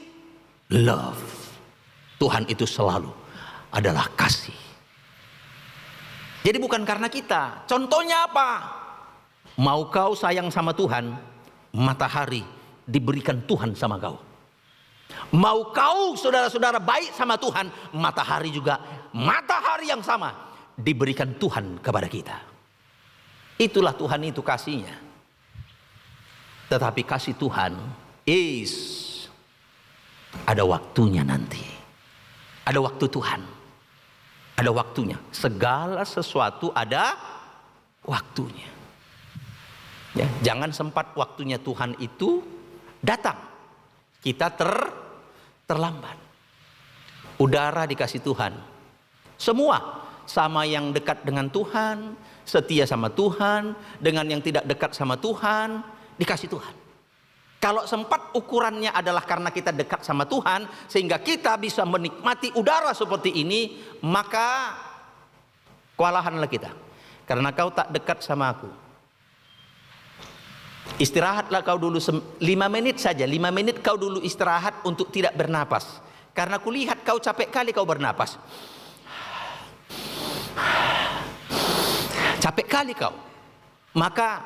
love. Tuhan itu selalu adalah kasih. Jadi bukan karena kita. Contohnya apa? Mau kau sayang sama Tuhan, matahari diberikan Tuhan sama kau. Mau kau, saudara-saudara, baik sama Tuhan, matahari juga, matahari yang sama diberikan Tuhan kepada kita. Itulah Tuhan itu kasihnya. Tetapi kasih Tuhan is ada waktunya nanti. Ada waktu Tuhan. Ada waktunya. Segala sesuatu ada waktunya. Ya, jangan sempat waktunya Tuhan itu datang, kita ter-, terlambat. Udara dikasih Tuhan. Semua, sama yang dekat dengan Tuhan, setia sama Tuhan, dengan yang tidak dekat sama Tuhan, dikasih Tuhan. Kalau sempat ukurannya adalah karena kita dekat sama Tuhan, sehingga kita bisa menikmati udara seperti ini, maka kewalahanlah kita. Karena kau tak dekat sama Aku. Istirahatlah kau dulu sem-, lima menit saja, lima menit kau dulu istirahat untuk tidak bernapas. Karena kulihat kau capek kali kau bernapas. Capek kali kau. Maka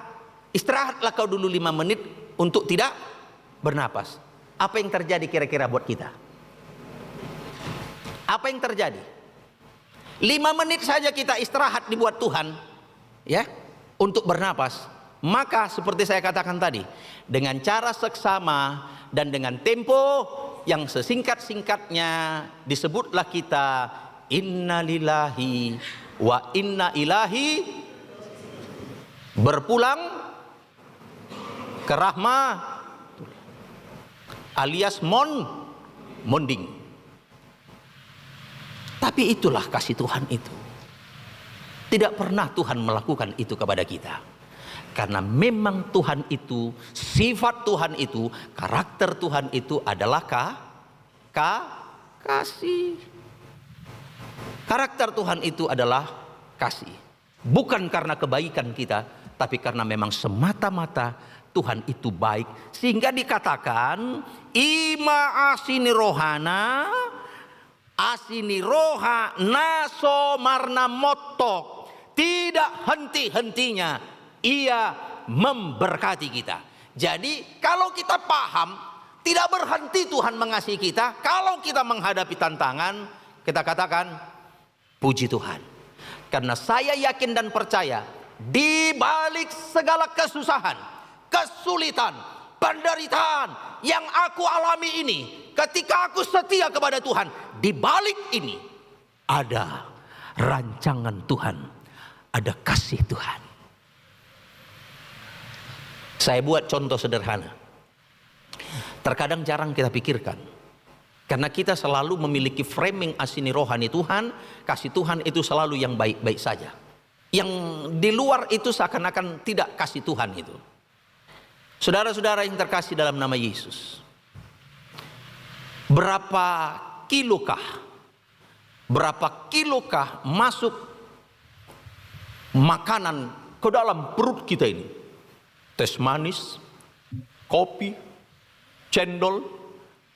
istirahatlah kau dulu lima menit untuk tidak bernapas. Apa yang terjadi kira-kira buat kita? Apa yang terjadi? Lima menit saja kita istirahat dibuat Tuhan, ya, untuk bernapas. Maka seperti saya katakan tadi, dengan cara seksama dan dengan tempo yang sesingkat-singkatnya, disebutlah kita inna lillahi wa inna ilaihi, berpulang ke rahma alias mon-, monding. Tapi itulah kasih Tuhan itu. Tidak pernah Tuhan melakukan itu kepada kita. Karena memang Tuhan itu, sifat Tuhan itu, karakter Tuhan itu adalah ka-, ka-, kasih. Karakter Tuhan itu adalah kasih. Bukan karena kebaikan kita, tapi karena memang semata-mata Tuhan itu baik. Sehingga dikatakan, i ma asi ni rohana, asi ni roha na so marnamontok, tidak henti-hentinya Ia memberkati kita. Jadi, kalau kita paham, tidak berhenti Tuhan mengasihi kita, kalau kita menghadapi tantangan, kita katakan, puji Tuhan. Karena saya yakin dan percaya, di balik segala kesusahan, kesulitan, penderitaan yang aku alami ini, ketika aku setia kepada Tuhan, di balik ini ada rancangan Tuhan, ada kasih Tuhan. Saya buat contoh sederhana. Terkadang jarang kita pikirkan. Karena kita selalu memiliki framing asi ni roha ni Tuhan, kasih Tuhan itu selalu yang baik-baik saja. Yang di luar itu seakan-akan tidak kasih Tuhan itu. Saudara-saudara yang terkasih dalam nama Yesus, berapa kilokah, berapa kilokah masuk makanan ke dalam perut kita ini. Teh manis, kopi, cendol,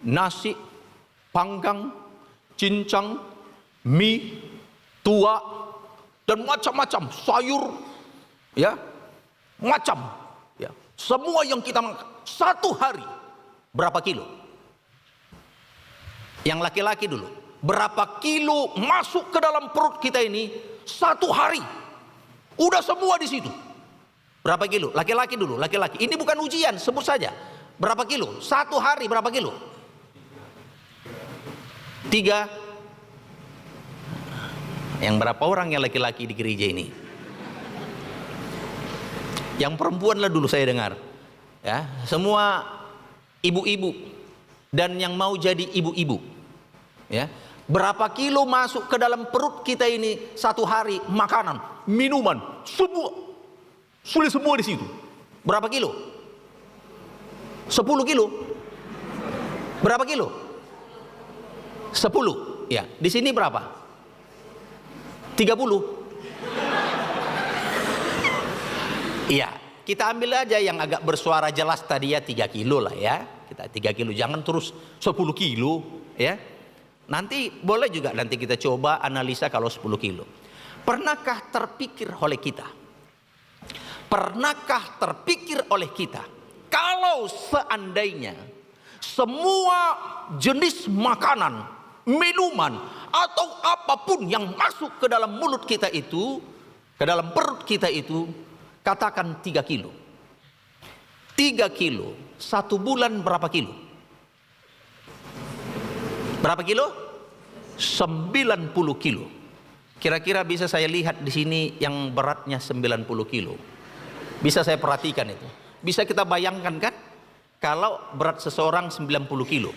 nasi, panggang, cincang, mie, tuak, dan macam-macam sayur, ya, macam, ya. Semua yang kita makan satu hari berapa kilo? Yang laki-laki dulu. Berapa kilo masuk ke dalam perut kita ini satu hari? Udah semua di situ. Berapa kilo? Laki-laki dulu, laki-laki. Ini bukan ujian, sebut saja. Berapa kilo? Satu hari berapa kilo? Tiga. Yang berapa orang yang laki-laki di gereja ini? Yang perempuan lah dulu saya dengar. Ya, semua ibu-ibu dan yang mau jadi ibu-ibu. Ya. Berapa kilo masuk ke dalam perut kita ini satu hari, makanan, minuman, semua. Sudah semua di situ. Berapa kilo? Sepuluh kilo. Berapa kilo? Sepuluh. Ya, di sini berapa? Tiga puluh. Iya, kita ambil aja yang agak bersuara jelas tadi ya, tiga kilo lah ya. Kita tiga kilo, jangan terus sepuluh kilo ya. Nanti boleh juga nanti kita coba analisa kalau sepuluh kilo. Pernahkah terpikir oleh kita? Pernahkah terpikir oleh kita, kalau seandainya semua jenis makanan, minuman, atau apapun yang masuk ke dalam mulut kita itu, ke dalam perut kita itu, katakan tiga kilo. Tiga kilo, satu bulan berapa kilo? Berapa kilo? Sembilan puluh kilo. Kira-kira bisa saya lihat di sini yang beratnya sembilan puluh kilo. Bisa saya perhatikan itu. Bisa kita bayangkan kan? Kalau berat seseorang sembilan puluh kilo.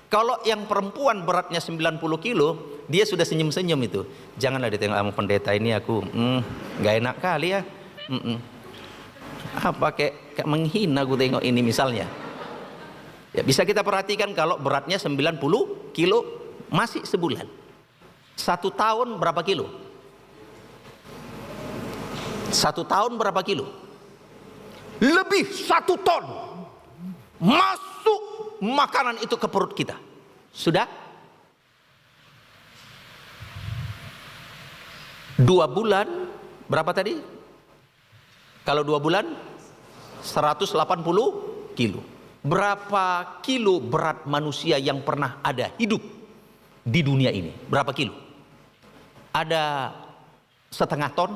Kalau yang perempuan beratnya sembilan puluh kilo, dia sudah senyum-senyum itu. Janganlah ditengok sama pendeta ini aku, hmm, nggak enak kali ya. Mm-mm. Apa kayak, kayak menghina gue tengok ini misalnya. Ya, bisa kita perhatikan kalau beratnya sembilan puluh kilo masih sebulan. Satu tahun berapa kilo? Satu tahun berapa kilo? Lebih satu ton masuk makanan itu ke perut kita. Sudah? Dua bulan, berapa tadi? Kalau dua bulan, seratus delapan puluh kilo. Berapa kilo berat manusia yang pernah ada hidup di dunia ini? Berapa kilo? Ada setengah ton?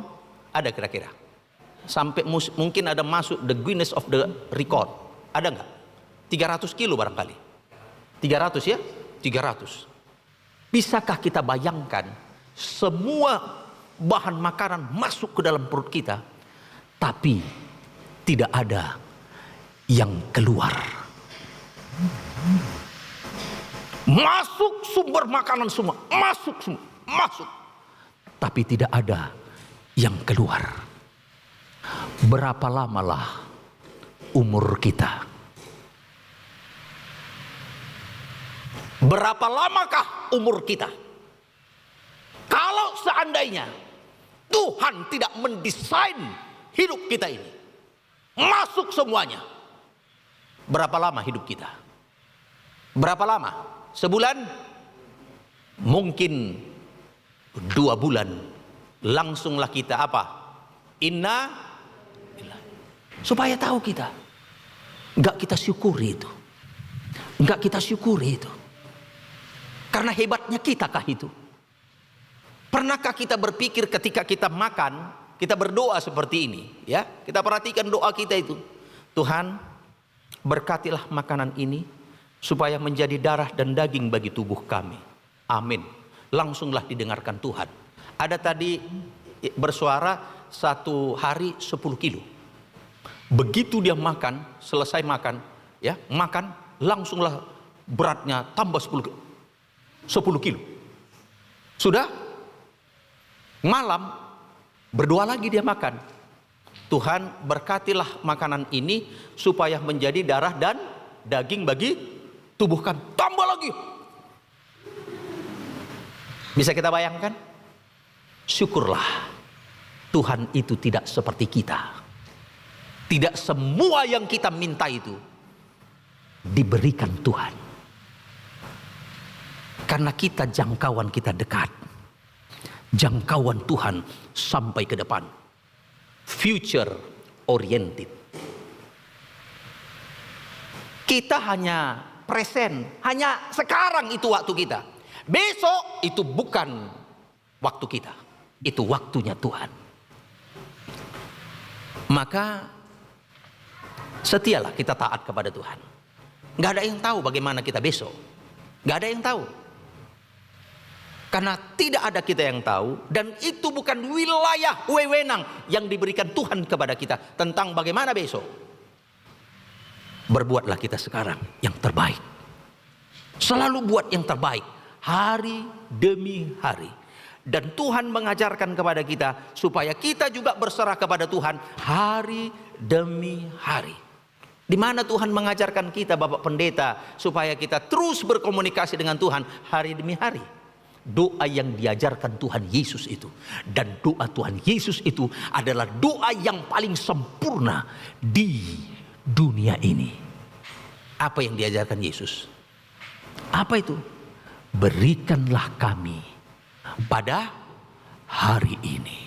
Ada kira-kira? Sampai mus-, mungkin ada masuk the Guinness of the Record. Ada nggak? Tiga ratus kilo barangkali. Tiga ratus ya? Tiga ratus. Bisakah kita bayangkan semua bahan makanan masuk ke dalam perut kita, tapi tidak ada yang keluar? Masuk sumber makanan semua, masuk semua, masuk. Tapi tidak ada yang keluar. Berapa lamalah umur kita? Berapa lamakah umur kita? Kalau seandainya Tuhan tidak mendesain hidup kita ini, masuk semuanya, berapa lama hidup kita? Berapa lama? Sebulan? Mungkin dua bulan, langsunglah kita apa? Inna, supaya tahu kita. Nggak kita syukuri itu. Nggak kita syukuri itu. Karena hebatnya kita kah itu? Pernahkah kita berpikir ketika kita makan, kita berdoa seperti ini? Ya, kita perhatikan doa kita itu. Tuhan, berkatilah makanan ini, supaya menjadi darah dan daging bagi tubuh kami. Amin. Langsunglah didengarkan Tuhan. Ada tadi bersuara satu hari sepuluh kilo. Begitu dia makan, selesai makan, ya, makan, langsunglah beratnya tambah sepuluh kilo. Sepuluh kilo. Sudah? Malam, berdoa lagi dia makan. Tuhan, berkatilah makanan ini supaya menjadi darah dan daging bagi tubuh kami. Tambah lagi. Bisa kita bayangkan? Syukurlah. Tuhan itu tidak seperti kita. Tidak semua yang kita minta itu diberikan Tuhan. Karena kita, jangkauan kita dekat. Jangkauan Tuhan sampai ke depan. Future oriented. Kita hanya present, hanya sekarang itu waktu kita. Besok itu bukan waktu kita. Itu waktunya Tuhan. Maka setialah kita taat kepada Tuhan. Nggak ada yang tahu bagaimana kita besok. Nggak ada yang tahu. Karena tidak ada kita yang tahu, dan itu bukan wilayah wewenang yang diberikan Tuhan kepada kita tentang bagaimana besok. Berbuatlah kita sekarang yang terbaik. Selalu buat yang terbaik, hari demi hari. Dan Tuhan mengajarkan kepada kita supaya kita juga berserah kepada Tuhan hari demi hari. Di mana Tuhan mengajarkan kita, Bapak Pendeta, supaya kita terus berkomunikasi dengan Tuhan hari demi hari? Doa yang diajarkan Tuhan Yesus itu. Dan doa Tuhan Yesus itu adalah doa yang paling sempurna di dunia ini. Apa yang diajarkan Yesus? Apa itu? Berikanlah kami pada hari ini.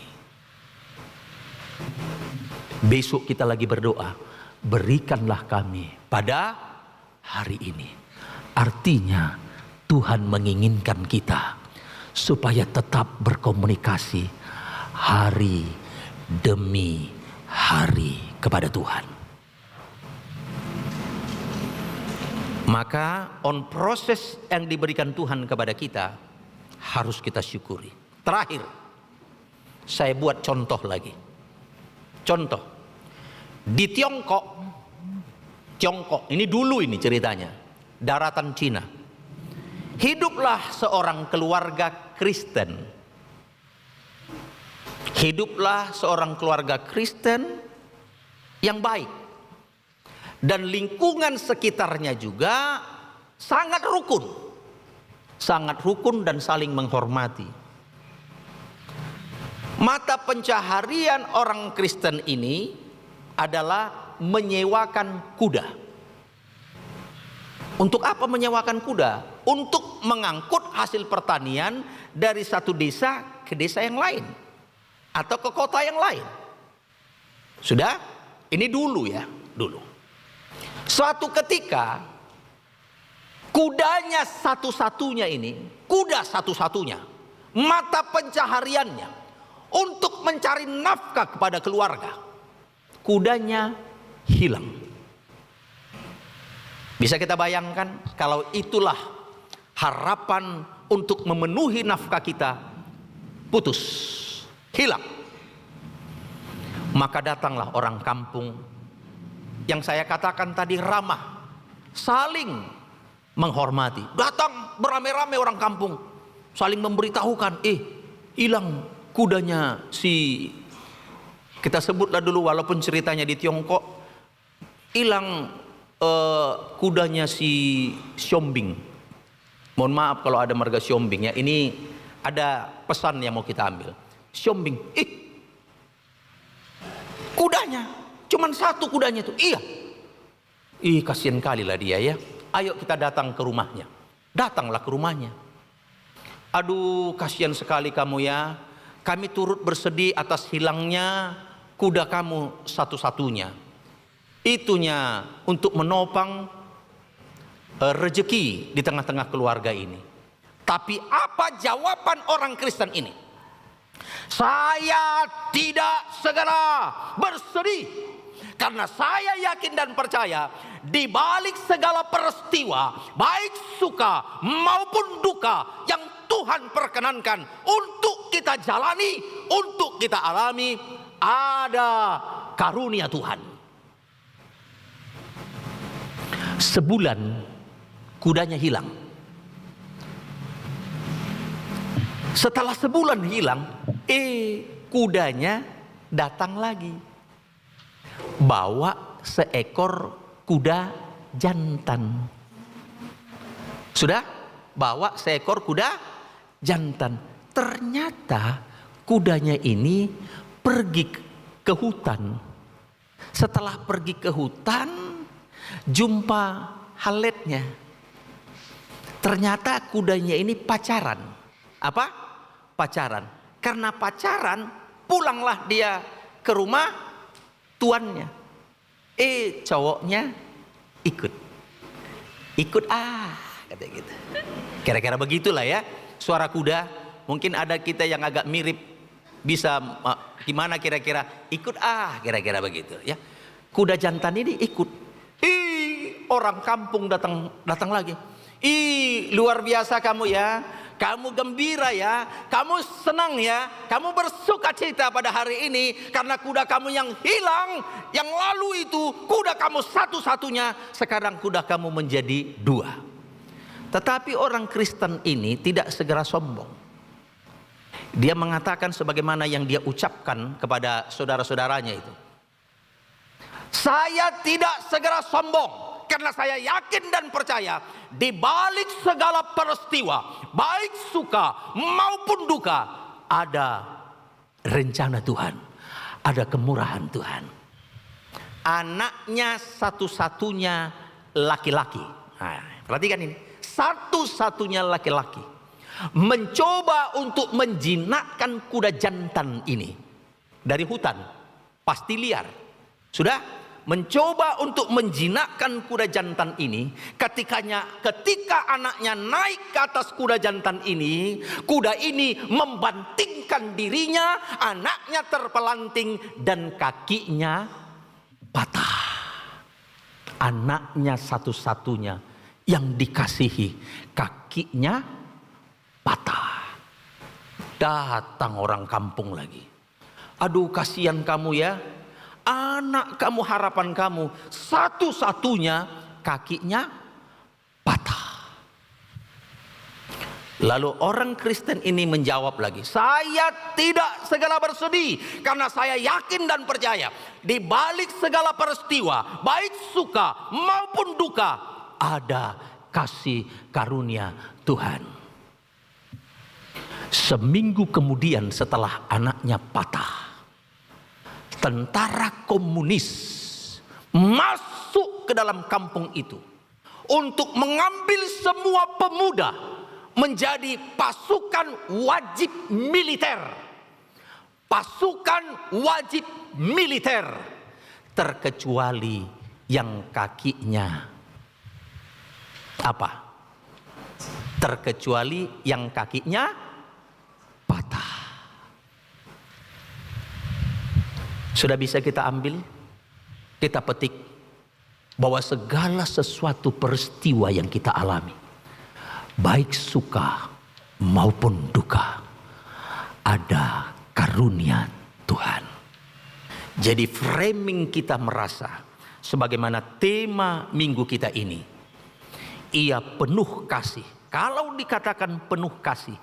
Besok kita lagi berdoa, berikanlah kami pada hari ini. Artinya, Tuhan menginginkan kita supaya tetap berkomunikasi hari demi hari kepada Tuhan. Maka on proses yang diberikan Tuhan kepada kita harus kita syukuri. Terakhir, saya buat contoh lagi. Contoh, di Tiongkok, Tiongkok, ini dulu ini ceritanya, daratan Cina. Hiduplah seorang keluarga Kristen. Hiduplah seorang keluarga Kristen yang baik. Dan lingkungan sekitarnya juga sangat rukun. Sangat rukun dan saling menghormati. Mata pencaharian orang Kristen ini adalah menyewakan kuda. Untuk apa menyewakan kuda? Untuk mengangkut hasil pertanian dari satu desa ke desa yang lain. Atau ke kota yang lain. Sudah? Ini dulu ya, dulu. Suatu ketika, kudanya satu-satunya ini, kuda satu-satunya, mata pencahariannya untuk mencari nafkah kepada keluarga, kudanya hilang. Bisa kita bayangkan, kalau itulah harapan untuk memenuhi nafkah kita, putus, hilang. Maka datanglah orang kampung yang saya katakan tadi ramah, saling menghormati. Datang beramai-ramai orang kampung, saling memberitahukan, "Eh, hilang kudanya si," kita sebutlah dulu, walaupun ceritanya di Tiongkok, hilang, eh, kudanya si Siombing. Mohon maaf kalau ada marga Siombing ya. Ini ada pesan yang mau kita ambil. Siombing, "Ih, kudanya, cuman satu kudanya itu." "Iya." "Ih, kasihan kali lah dia ya. Ayo kita datang ke rumahnya." Datanglah ke rumahnya. "Aduh, kasihan sekali kamu ya. Kami turut bersedih atas hilangnya kuda kamu satu-satunya. Itunya untuk menopang, eh, rezeki di tengah-tengah keluarga ini." Tapi apa jawaban orang Kristen ini? "Saya tidak segera bersedih, karena saya yakin dan percaya di balik segala peristiwa, baik suka maupun duka yang Tuhan perkenankan untuk kita jalani, untuk kita alami, ada karunia Tuhan." Sebulan, kudanya hilang. Setelah sebulan hilang, eh, kudanya datang lagi. Bawa seekor kuda jantan. Sudah? Bawa seekor kuda jantan. Ternyata kudanya ini pergi ke hutan. Setelah pergi ke hutan, jumpa haletnya. Ternyata kudanya ini pacaran. Apa? Pacaran. Karena pacaran, pulanglah dia ke rumah tuannya. Eh, cowoknya ikut. "Ikut ah," katanya gitu. Kira-kira begitulah ya suara kuda. Mungkin ada kita yang agak mirip, bisa, eh, gimana kira-kira, "Ikut ah," kira-kira begitu ya. Kuda jantan ini ikut. Ih, orang kampung datang, datang lagi. "Ih, luar biasa kamu ya. Kamu gembira ya. Kamu senang ya. Kamu bersukacita pada hari ini karena kuda kamu yang hilang, yang lalu itu, kuda kamu satu-satunya, sekarang kuda kamu menjadi dua." Tetapi orang Kristen ini tidak segera sombong. Dia mengatakan sebagaimana yang dia ucapkan kepada saudara-saudaranya itu. "Saya tidak segera sombong, karena saya yakin dan percaya di balik segala peristiwa, baik suka maupun duka, ada rencana Tuhan, ada kemurahan Tuhan." Anaknya satu-satunya laki-laki. Nah, perhatikan ini. Satu-satunya laki-laki mencoba untuk menjinakkan kuda jantan ini dari hutan. Pasti liar. Sudah mencoba untuk menjinakkan kuda jantan ini, ketikanya, ketika anaknya naik ke atas kuda jantan ini, kuda ini membantingkan dirinya, anaknya terpelanting, dan kakinya patah. Anaknya satu-satunya yang dikasihi, kakinya patah. Datang orang kampung lagi. "Aduh, kasihan kamu ya. Anak kamu, harapan kamu, satu-satunya kakinya patah." Lalu orang Kristen ini menjawab lagi, "Saya tidak segera bersedih, karena saya yakin dan percaya di balik segala peristiwa, baik suka maupun duka, ada kasih karunia Tuhan." Seminggu kemudian, setelah anaknya patah, tentara komunis masuk ke dalam kampung itu untuk mengambil semua pemuda menjadi pasukan wajib militer. Pasukan wajib militer, terkecuali yang kakinya apa? Terkecuali yang kakinya patah. Sudah bisa kita ambil, kita petik bahwa segala sesuatu peristiwa yang kita alami, baik suka maupun duka, ada karunia Tuhan. Jadi framing kita merasa, sebagaimana tema minggu kita ini, Ia penuh kasih. Kalau dikatakan penuh kasih,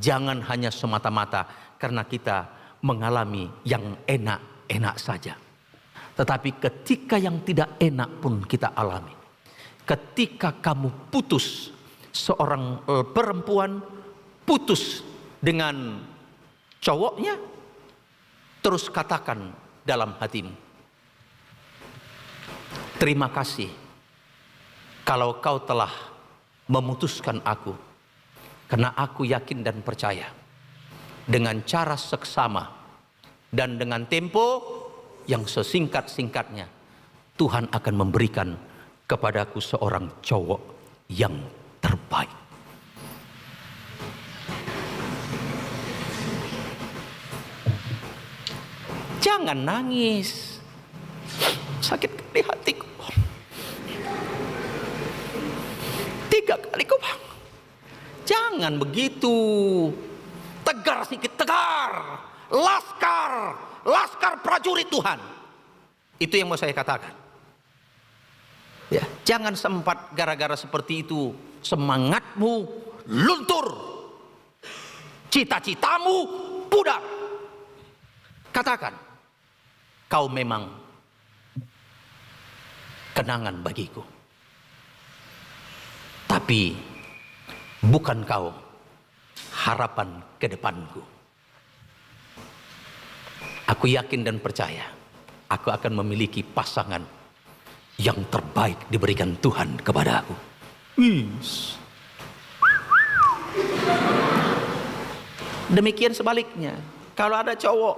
jangan hanya semata-mata karena kita mengalami yang enak-enak saja. Tetapi ketika yang tidak enak pun kita alami, ketika kamu putus, seorang, eh, perempuan putus dengan cowoknya, terus katakan dalam hatimu, "Terima kasih kalau kau telah memutuskan aku, karena aku yakin dan percaya dengan cara seksama dan dengan tempo yang sesingkat-singkatnya, Tuhan akan memberikan kepadaku seorang cowok yang terbaik." Jangan nangis. Sakit kali hatiku. Tiga kali kau bangun. Jangan begitu. Tegar sikit, tegar. Laskar, laskar prajurit Tuhan. Itu yang mau saya katakan. Ya, jangan sempat gara-gara seperti itu semangatmu luntur. Cita-citamu pudar. Katakan, "Kau memang kenangan bagiku. Tapi bukan kau harapan ke depanku. Ku yakin dan percaya, aku akan memiliki pasangan yang terbaik diberikan Tuhan kepada aku. Wis. Demikian sebaliknya, kalau ada cowok,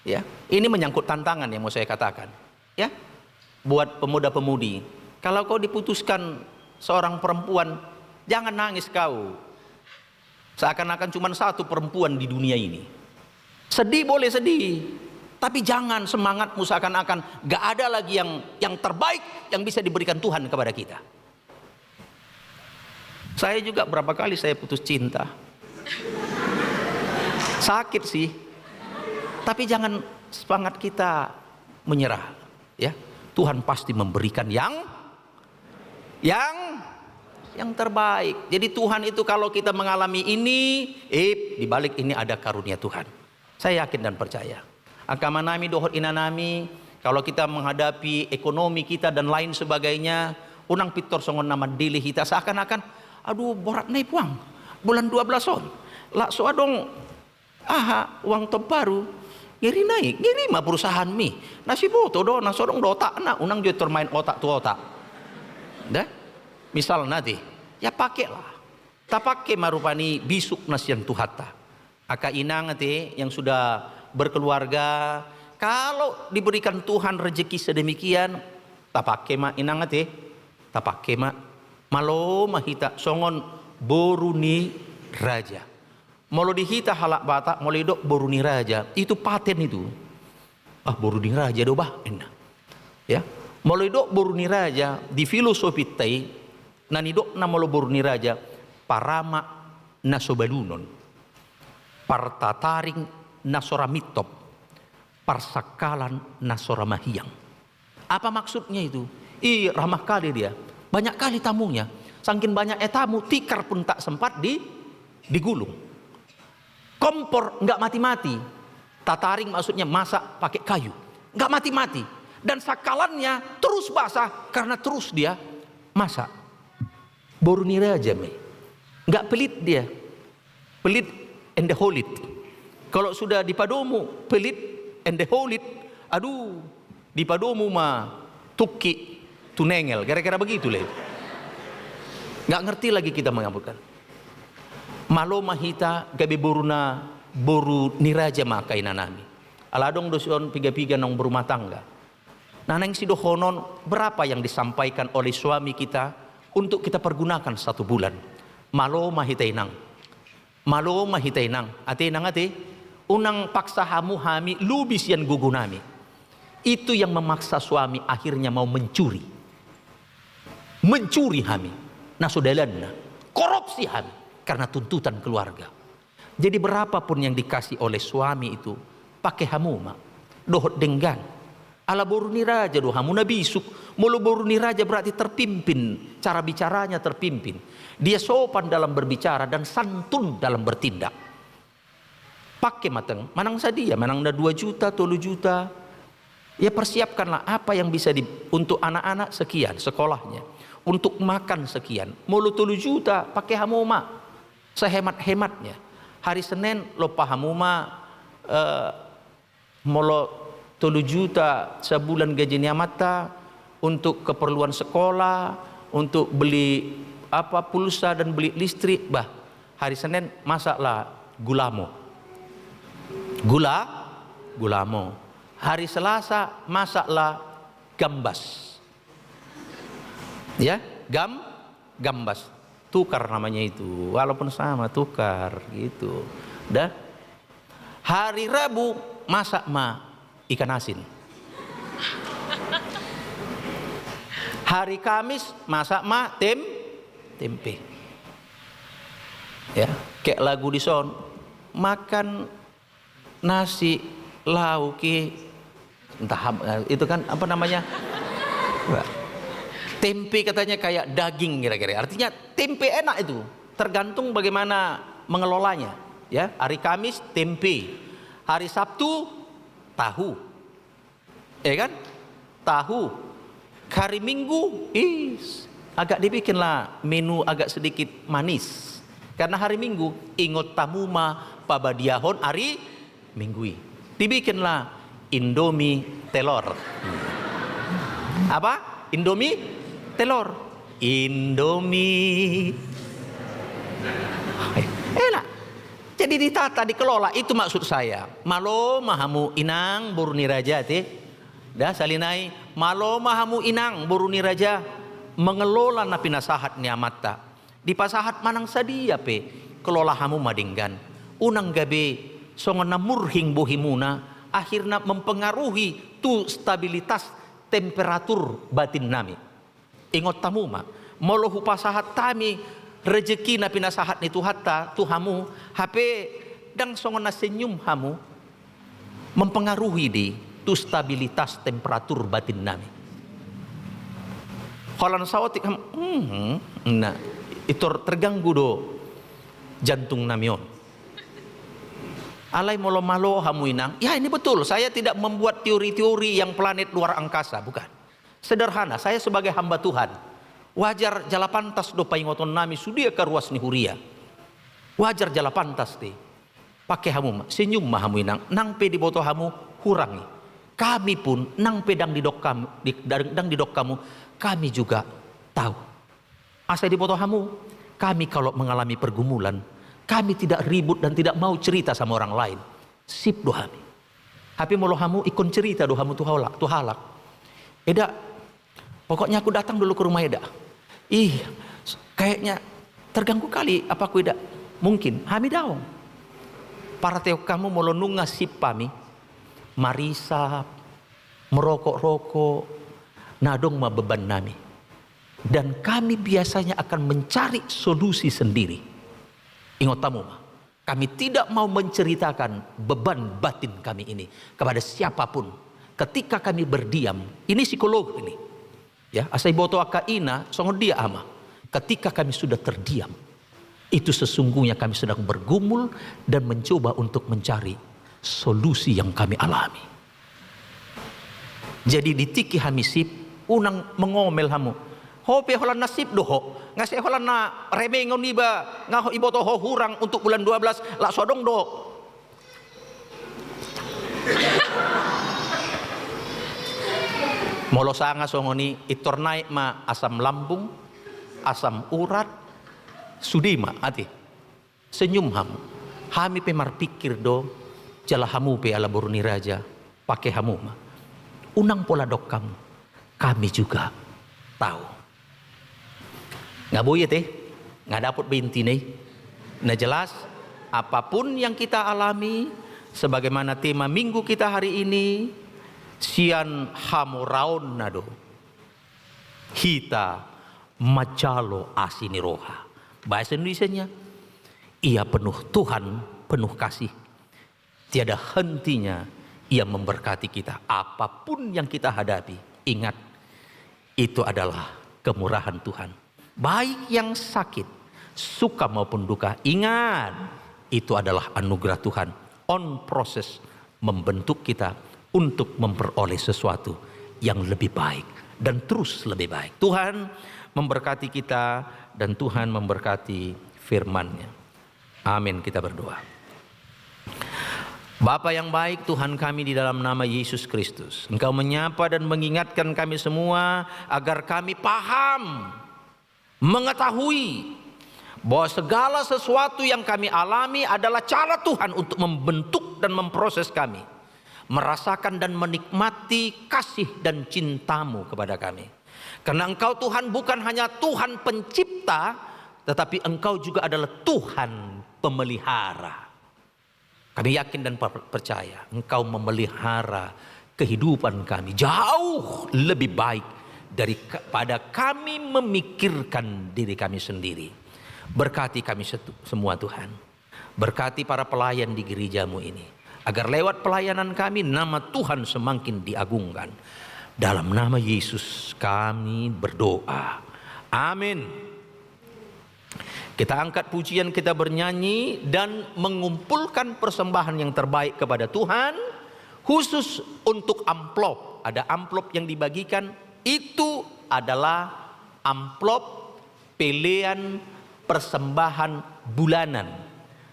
ya, ini menyangkut tantangan yang mau saya katakan, ya, buat pemuda-pemudi. Kalau kau diputuskan seorang perempuan, jangan nangis kau. Seakan-akan cuma satu perempuan di dunia ini. Sedih boleh sedih, tapi jangan semangatmu seakan-akan gak ada lagi yang yang terbaik yang bisa diberikan Tuhan kepada kita. Saya juga berapa kali saya putus cinta. Sakit sih. Tapi jangan semangat kita menyerah, ya. Tuhan pasti memberikan yang yang yang terbaik. Jadi Tuhan itu kalau kita mengalami ini, eh, di balik ini ada karunia Tuhan. Saya yakin dan percaya. Angka amanami dohot inanami, kalau kita menghadapi ekonomi kita dan lain sebagainya, unang pintor songon na mandele hita seakan-akan, aduh, borat na i puang. Bulan dua belas on, lak so adong aha, uang terbaru, ngeri na i, ngeri ma perusahaanmi. Na siboto do, na so adong do otakna, unang jo pintor main otak tu otak. Dah? Misalna ate, ya pakelah. Tapake ma rupani bisuk na sian Tuhanta. Angka inang ate yang sudah berkeluarga, kalau diberikan Tuhan rezeki sedemikian, tapake ma inang ate, tapake ma. Malo ma hita songon boru ni raja. Molo di hita halak Batak, molo didok boru ni raja, itu paten itu. Ah, boru ni raja do bah, ninna. Ya. Molo didok boru ni raja, di filosofinta i, na nidokna molo boru ni raja, paramak na so balunon, partataring na so ra mintop, parsangkalan na so ra mahiang. Apa maksudnya itu? Ih, ramah kali dia. Banyak kali tamunya. Sangkin banyaknya tamu, tikar pun tak sempat di digulung. Kompor nggak mati-mati. Tataring maksudnya masak pakai kayu. Nggak mati-mati. Dan sangkalannya terus basah karena terus dia masak. Boru ni raja ma i. Nggak pelit dia. Pelit ende holit. Kalau sudah dipadomu pelit ende holit, aduh, dipadomu ma tungki tu nengel, kira-kira begitu le. Nggak ngerti lagi kita mengaburkan. Malo ma hita gabe boru na, boru ni raja ma angka inanami. Ala adong do songon piga-piga naung berumah tangga. Nah, naeng sidohonon, berapa yang disampaikan oleh suami kita untuk kita pergunakan satu bulan? Malo ma hita inang. Malo ma hita inang. Ate inang ate, unang paksa hamu hami lubi sian gogonami. Itu yang memaksa suami akhirnya mau mencuri. Mencuri hami. Na so dalanna. Korupsi hami. Karena tuntutan keluarga. Jadi berapapun yang dikasih oleh suami itu, pake hamu ma. Dohot denggan. Ala boru ni raja do hamu na bisuk. Molo boru ni raja berarti terpimpin. Cara bicaranya terpimpin. Dia sopan dalam berbicara dan santun dalam bertindak. Pake ma teng, manang sadia, manang na dua juta, tolu juta. Ya persiapkanlah apa yang bisa di, untuk anak-anak sekian sekolahnya. Untuk makan sekian. Molo tolu juta, pake hamu ma. Sehemat-hematnya. Hari Senin lompa hamu ma, eh, molo tolu juta sabulan gaji ni amanta untuk keperluan sekolah, untuk beli apa, pulsa dan beli listrik, bah, hari Senin masaklah gulamo. Gula, gulamo. Hari Selasa masaklah gambas. Ya, gam, gambas. Tukar namanya itu, walaupun sama, tukar, gitu. Dah. Hari Rabu, masak ma ikan asin. Hari Kamis, masak ma tem, tempe. Ya, kayak lagu di son, makan nasi lauk i, entah apa, itu kan, apa namanya? Tempe katanya kayak daging kira-kira. Artinya tempe enak itu. Tergantung bagaimana mengelolanya. Ya, hari Kamis tempe. Hari Sabtu tahu. Ya kan? Tahu. Hari Minggu, is, agak dibikinlah menu agak sedikit manis. Karena hari Minggu, ingot hamu ma pabadiahon hari Minggu i. Dibikinlah Indomie telor. Apa? Indomie telor. Indomie. Enak. Jadi ditata, dikelola, itu maksud saya. Malo ma hamu inang boru ni raja, te. Da, sahali nai, malo ma hamu inang boru ni raja mengelola na pinasahat ni amanta. Dipasahat manang sadia pe, kelola hamu ma denggan. Unang gabe songon na murhing bohimuna, akhirna mempengaruhi tu stabilitas temperatur batinnami. Ingot hamu ma, molo hupasahat hami rejeki na pinasahat ni Tuhanta tu hamu, hape ndang songon na senyum hamu, mempengaruhi do i tu stabilitas temperatur batinnami. Holan saotik hamu, hmm, nah, i tor terganggu do jantungnami on. Alai molo malo hamu inang, ya, ini betul, saya tidak membuat teori-teori yang planet luar angkasa, bukan. Sederhana, saya sebagai hamba Tuhan, wajar jala pantas do paingotonnami sude angka ruas ni huria. Wajar jala pantas do i. Pake hamu ma, senyum ma hamu inang, nang pe diboto hamu hurang i. Kami pun, nang pe ndang didok hamu, di, ndang, ndang didok hamu, kami juga tahu. Asa diboto hamu, kami kalau mengalami pergumulan, kami tidak ribut dan tidak mau cerita sama orang lain. Sip do hami. Hape molo hamu ingkon cerita do hamu tu halak, tu halak. Eda, pokoknya aku datang dulu ke rumah Eda. Ih, kayaknya terganggu kali apaku, Eda. Mungkin, hami daong. Paratehon hamu molo nunga sip hami, marisap, merokok-rokok, na adong ma bebannami. Dan kami biasanya akan mencari solusi sendiri. Ingot hamu ma, kami tidak mau menceritakan beban batin kami ini kepada siapapun. Ketika kami berdiam, ini psikolog ini. Ya, asa diboto angka ina, songon dia ama. Ketika kami sudah terdiam, itu sesungguhnya kami sedang bergumul dan mencoba untuk mencari solusi yang kami alami. Jadi di tingki hami sip, unang mengomel hamu. Ho pe holan na sip do ho, nga sai holan na remengon iba, nga ho iboto ho hurang untuk bulan dua belas, lak so adong do. Molo sanga songon i, pintor naik ma asam lambung, asam urat, sude ma, ate. Senyum hamu. Hami pe marpikir do, jala hamu pe ala boru ni raja, pake hamu ma. Unang pola dok hamu, kami juga tahu. Nga boi, ate? Nga dapot be intina i? Na jelas, apapun yang kita alami, sebagaimana tema minggu kita hari ini, sian hamoraonna do hita manjalo asi ni roha. Bahasa Indonesianya, Ia penuh Tuhan, penuh kasih. Tiada hentinya Ia memberkati kita. Apapun yang kita hadapi, ingat, itu adalah kemurahan Tuhan. Baik yang sakit, suka maupun duka, ingat, itu adalah anugerah Tuhan. On proses membentuk kita untuk memperoleh sesuatu yang lebih baik dan terus lebih baik. Tuhan memberkati kita dan Tuhan memberkati firman-Nya. Amin. Kita berdoa. Bapa yang baik, Tuhan kami di dalam nama Yesus Kristus, Engkau menyapa dan mengingatkan kami semua agar kami paham, mengetahui bahwa segala sesuatu yang kami alami adalah cara Tuhan untuk membentuk dan memproses kami merasakan dan menikmati kasih dan cinta-Mu kepada kami. Karena Engkau, Tuhan, bukan hanya Tuhan pencipta, tetapi Engkau juga adalah Tuhan pemelihara. Kami yakin dan per-, percaya Engkau memelihara kehidupan kami jauh lebih baik daripada kami memikirkan diri kami sendiri. Berkati kami setu-, semua, Tuhan. Berkati para pelayan di gereja-Mu ini, agar lewat pelayanan kami, nama Tuhan semakin diagungkan. Dalam nama Yesus kami berdoa. Amin. Kita angkat pujian, kita bernyanyi, dan mengumpulkan persembahan yang terbaik kepada Tuhan, khusus untuk amplop. Ada amplop yang dibagikan, itu adalah amplop pelean persembahan bulanan.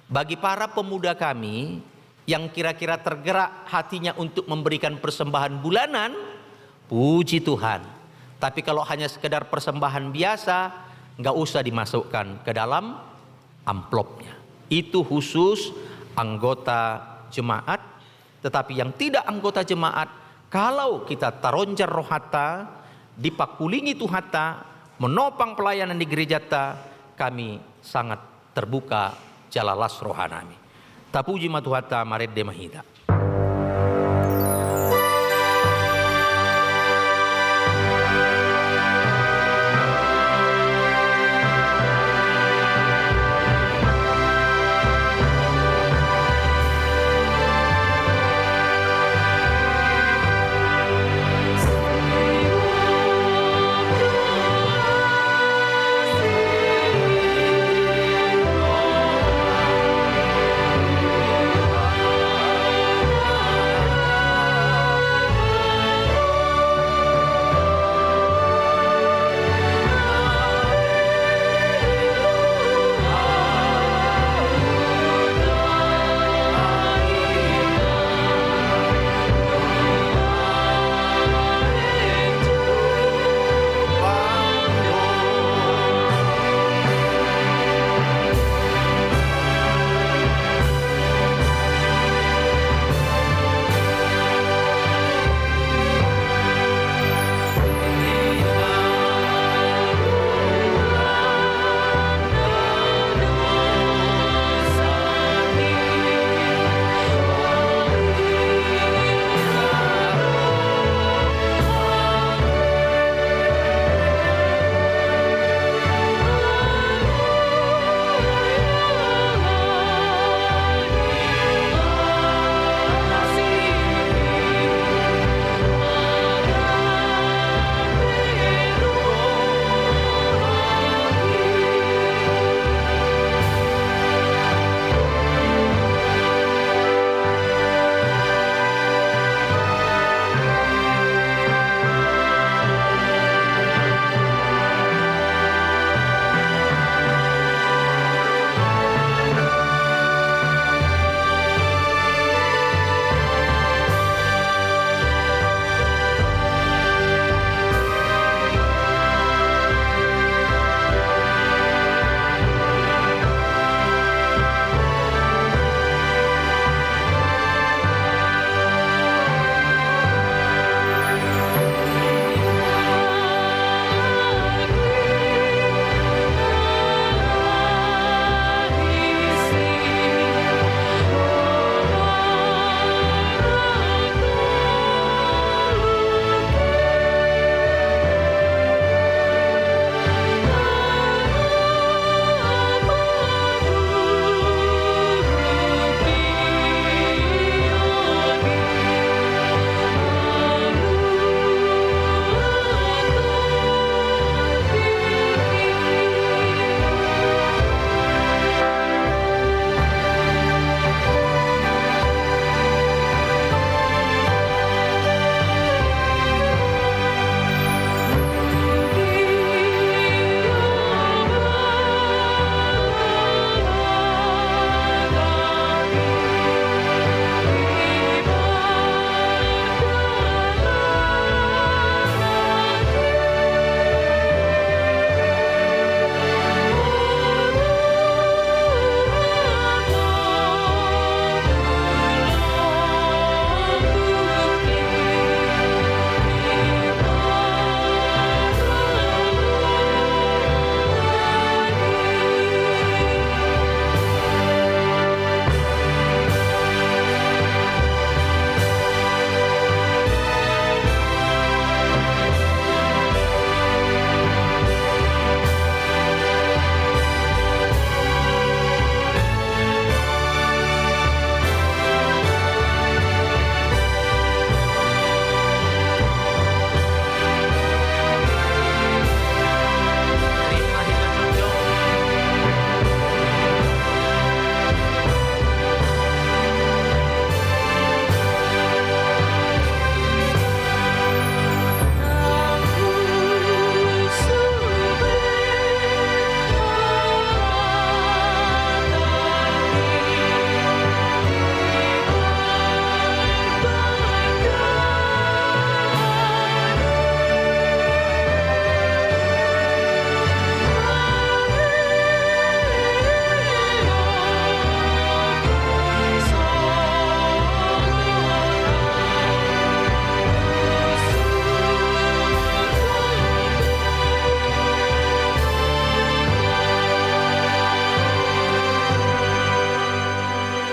Bagi para pemuda kami yang kira-kira tergerak hatinya untuk memberikan persembahan bulanan, puji Tuhan. Tapi kalau hanya sekedar persembahan biasa, nggak usah dimasukkan ke dalam amplopnya. Itu khusus anggota jemaat. Tetapi yang tidak anggota jemaat, kalau kita taronjar rohanta, dipangkulingi Tuhanta, menopang pelayanan di gerejata, kami sangat terbuka jala las rohanami. Tapuji ma Tuhanta, marende ma hita.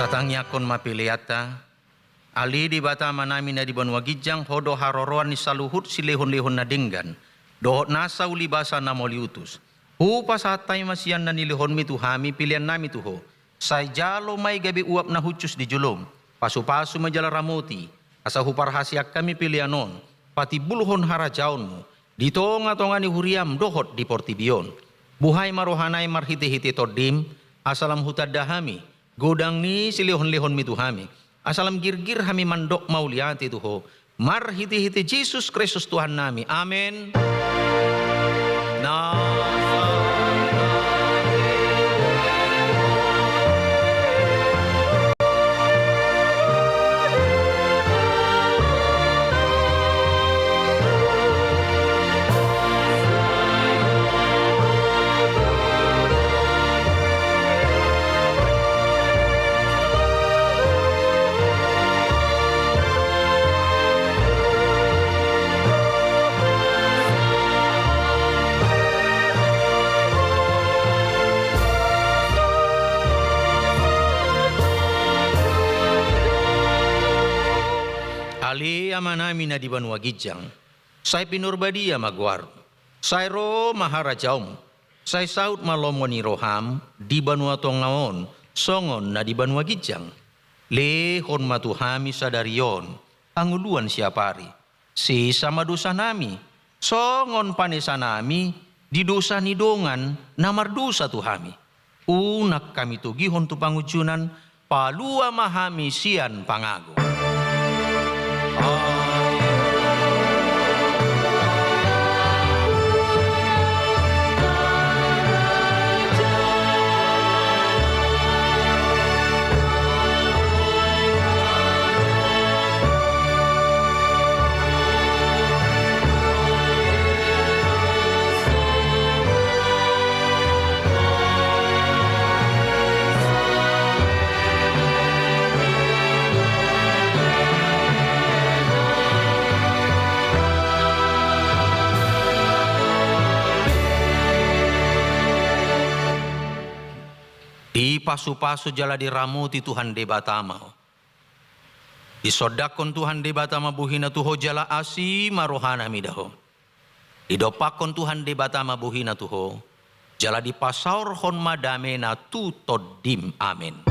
Tangiangkon ma peleanta. Ale Debata Amanami na di banua ginjang, Ho do haroroan ni saluhut silehonlehon na denggan dohot nasa ulibasa na mauliutus. Hupasahat hami ma sian na nilehonMi tu hami peleannami tu Ho. Sai jalo ma i gabe uap na hushus di jolom. Pasupasu ma jala ramoti, asa huparhaseang hami pelean on patimbulhon harajaonMu di tongatonga ni huriaM dohot di portibi on. Buhai ma rohanami marhitehite TondiM, asa lam hutanda hami godang ni silehonlehonMi tu hami, asa lam girgir hami mandok mauliate tu Ho, marhitehite Jesus Kristus Tuhannami. Amen. Na Ale Amanami na di banua ginjang, sai pinarbadia ma goarMu. Sai ro ma harajaonMu. Sai saut ma lomo ni rohaM di banua tonga on songon na di banua ginjang. Lehon ma tu hami sadari on hangoluan siapari. Sesa ma dosanami songon panesanami di dosa ni dongan na mardosa tu hami. Unang hami togihon tu pangunjunan, palua ma hami sian pangago. Dipasupasu jala diramoti Tuhan Debata ma ho. Disondangkon Tuhan Debata ma bohina tu ho jala asi ma rohana mida ho. Didompakkon Tuhan Debata ma bohina tu ho, jala dipasaorhon ma damena tu tondim. Amen.